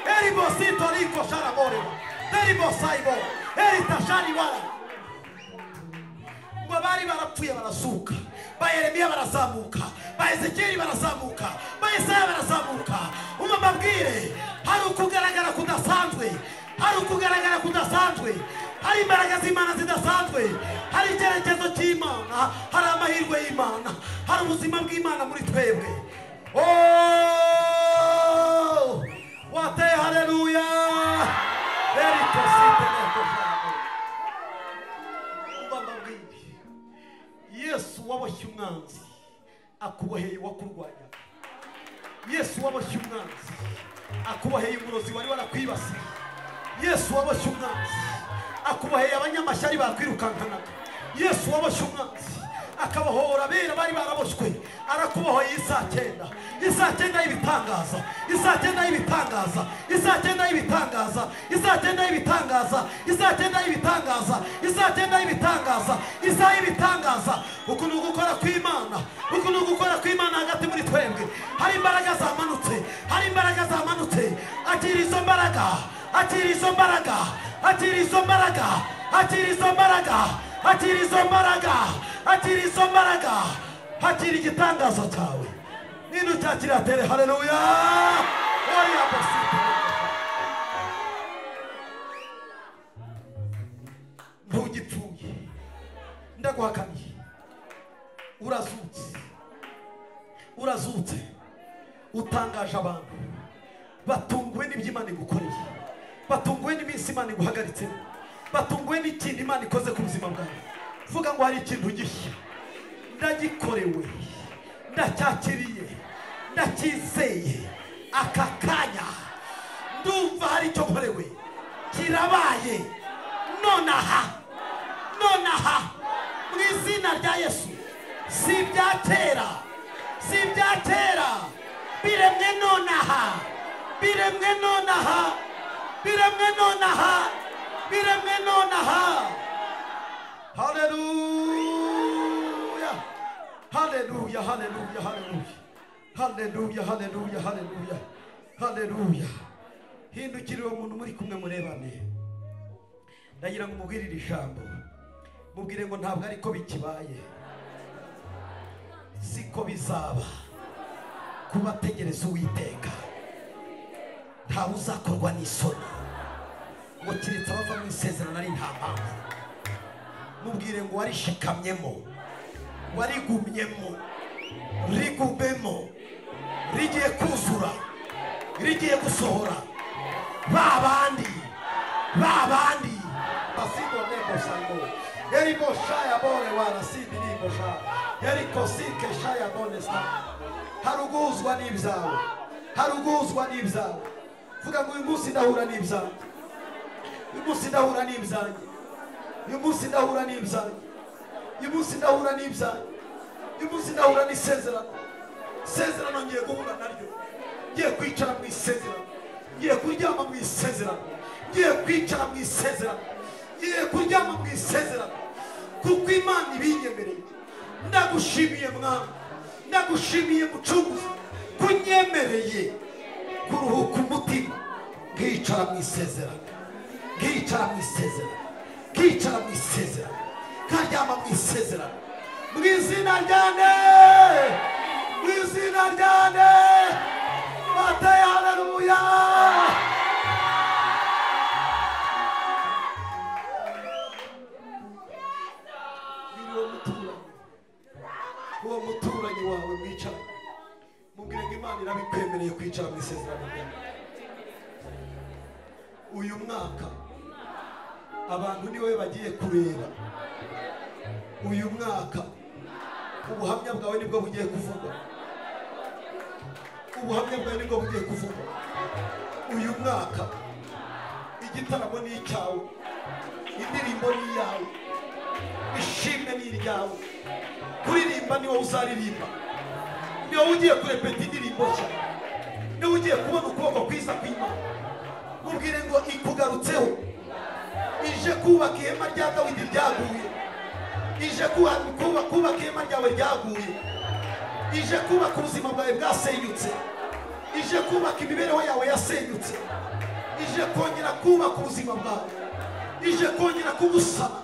Eribosito riko sharaboreba deribosaibo eritashariwara. Ngo abari barapfuye barasuka, ba Yeremiya barazamuka, ba Ezekiyeli barazamuka, ba Yesaya barazamuka. Umva mbabwire, hari ukugaragara kudasanzwe, hari ukugaragara kudasanzwe, hari imbaraga z'Imana zidasanzwe, hari icyerekezo cy'Imana, hari amahirwe y'Imana, hari ubuzima bw'Imana muri twebwe. Oh! Wateye haleluya! Eriko siteleko shabo. Umva mbabwire. Yesu waboshye umwanzi akuboheye uwakurwanyaga. Yesu waboshye umwanzi akuboheye umurozi wari warakwibasiye. Yesu waboshye umwanzi akuboheye abanyamashyari bakwirukankanaga. Yesu waboshye umwanzi akabohora abera bari baraboshywe, arakubohoye isaa cyenda, isaa cyenda y'ibitangaza, isaa cyenda y'ibitangaza, isaa cyenda y'ibitangaza, isaa cyenda y'ibitangaza, isaa cyenda y'ibitangaza, isaa cyenda y'ibitangaza, isaa y'ibitangaza. Uku ni ugukora kw'Imana, uku ni ugukora kw'Imana hagati muri twebwe. Hari imbaraga zamanutse, hari imbaraga zamanutse. Akira izo mbaraga, akira izo mbaraga, akira izo mbaraga, akira izo mbaraga, akira izo mbaraga, akira izo mbaraga, akira igitangazo cyawe. Ninde ucyakira tere haleluya. Oya bosite. Ntugipfuye, ndaguhakaniye, urazutse, urazutse, utangaje abantu batunguwe n'ibyo Imana igukoreye, batunguwe n'iminsi Imana iguhagaritsemo, batunguwe n'ikintu Imana ikoze ku buzima bwawe. Vuga ngo hari ikintu gishya ndagikorewe, ndacyakiriye, ndacyizeye, aka kanya ndumva hari icyo nkorewe, kirabaye nonaha, nonaha, mu izina rya Yesu. Si ibya kera, si ibya kera, biremwe nonaha, biremwe nonaha, biremwe nonaha, biremwe nonaha. Haleluya, haleluya, haleluya, haleluya, haleluya, haleluya, haleluya, haleluya. Hindukira uwo muntu muri kumwe murebane, ndagira ngo umubwire iri jambo, mubwire ngo ntabwo ariko bikibaye, siko bizaba kubategereza Uwiteka. Ntawe uzakorwa n'isoni ngo keretse abava mu isezerano ari nta mpamvu. Mubwire ngo warishikamyemo, warigumyemo, rigumemo, rigiye kuzura, rigiye gusohora. Ba bandi, ba bandi basigo nebo sango eriko shaya bore wala sibirigo shaya eriko sike shaya bone sta. Haruguzwa n'ibyawe, haruguzwa n'ibyawe. Vuga ngo uyu munsi ndahura n'ibyanjye, uyu munsi ndahura n'ibyanjye, uyu munsi ndahura n'ibyanjye, uyu munsi ndahura n'ibyanjye, uyu munsi ndahura n'isezerano. Isezerano ngiye guhura naryo, ngiye kwicara mu isezerano, ngiye kuryama mu isezerano, ngiye kwicara mu isezerano, ngiye kuryama mu isezerano, kuko Imana ibinyemereye. Ndagushimiye Mwami, ndagushimiye Mucunguzi, kunyemereye kuruhuka umutima, nkicara mu isezerano, nkicara mu isezerano, nkicara mu isezerano, nkaryama mu isezerano, mu izina ryane, mu izina ryane. Bateye haleluya. Uwo muturanyi wawe mwicara, mubwire ngo Imana irabikwemereye kwicara mu isezerano ryawe. Uyu mwaka abantu ni wowe bagiye kureba. Uyu mwaka ubuhamya bwawe nibwo bugiye kuvugwa, ubuhamya bwawe nibwo bugiye kuvugwa. Uyu mwaka igitaramo ni icyawe, indirimbo ni iyawe, ishimwe ni iryawe, kuririmba ni wowe uzaririmba, ni wowe ugiye kurepeta indirimbo nshya, ni wowe ugiye kubona ukuboko kwiza kw'Imana. Mubwire ngo ikugarutseho, ije kubaka ihema rya Dawidi ryaguye, ije kubaka ihema ryawe ryaguye, ije kubaka ubuzima bwawe bwasenyutse, ije kubaka imibereho yawe yasenyutse, ije kongera kubaka ubuzima bwawe, ije kongera kugusana,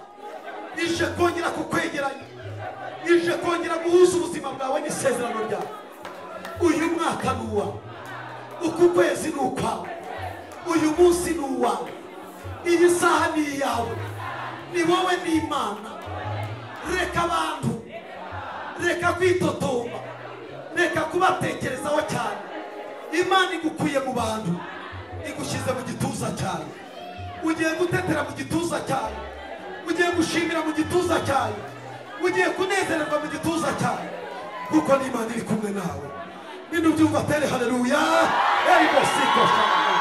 ije kongera kukwegeranya, ije kongera guhuza ubuzima bwawe n'isezerano ryawe. Uyu mwaka ni uwawe, uku kwezi ni ukwawe, uyu munsi ni uwawe, iyi saha ni iyawe, ni wowe n'Imana. Reka abantu, reka kwitotomba, Reka kubatekerezaho cyane. Imana igukuye mu bantu, igushyize mu gituza cyayo. Ugiye gutetera mu gituza cyayo, ugiye gushimira mu gituza cyayo, ugiye kunezererwa mu gituza cyayo, kuko n'Imana iri kumwe nawe. Nino byumva tere haleluya. Eriko siko shana,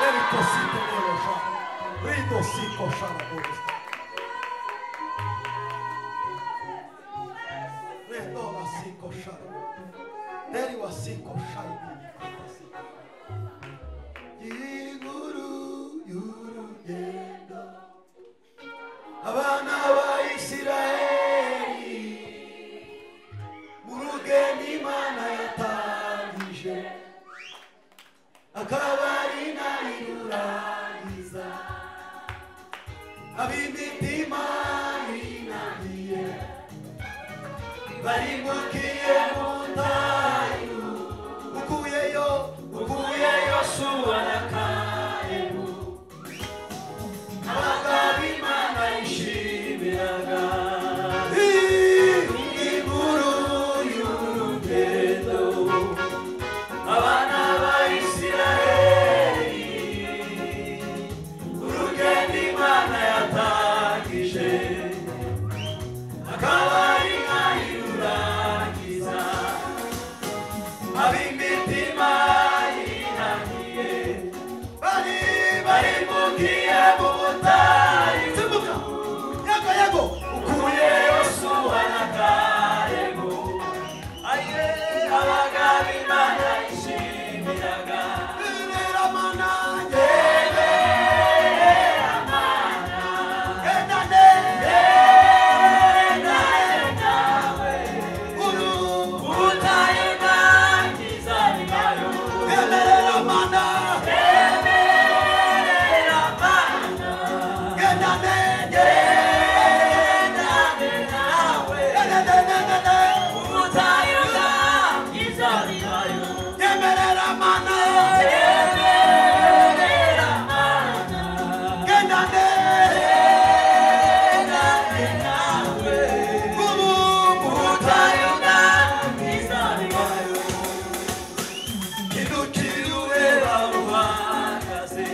eriko siko shana, rido siko shana bosta. Redo siko shana, eri wasiko shana. Iguru y'urugendo abana ba Isiraheli mu rugendo Imana yatangije, akaba ari nayirurangiza. Ab'imitima inaniye barimbukiye mu butayu, ukuyeyo Yosuwa na Kalebu, abagabo Imana yishimiraga. Inkuru y'urugendo abana ba Isiraheli, urugendo Imana yatangije, akaba ari nkayirurangiza. Ab'imitima inaniye barimbukiye mu butayu. Simbuka yego yego, ukuye Yosuwa na Kalebu, abagabo Imana yishimiraga. Yemerera Mana, gendane nawe, ubutayu ndangiza bibayo. Yemerera Mana, gendane nawe, ubutayu ndangiza bibayo. Yemerera Mana, gendane nawe, ubutayu ndangiza bibayo. Hindukira ureba uhagaze,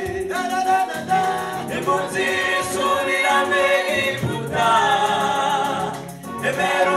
impunzi isubirane Egiputa, emera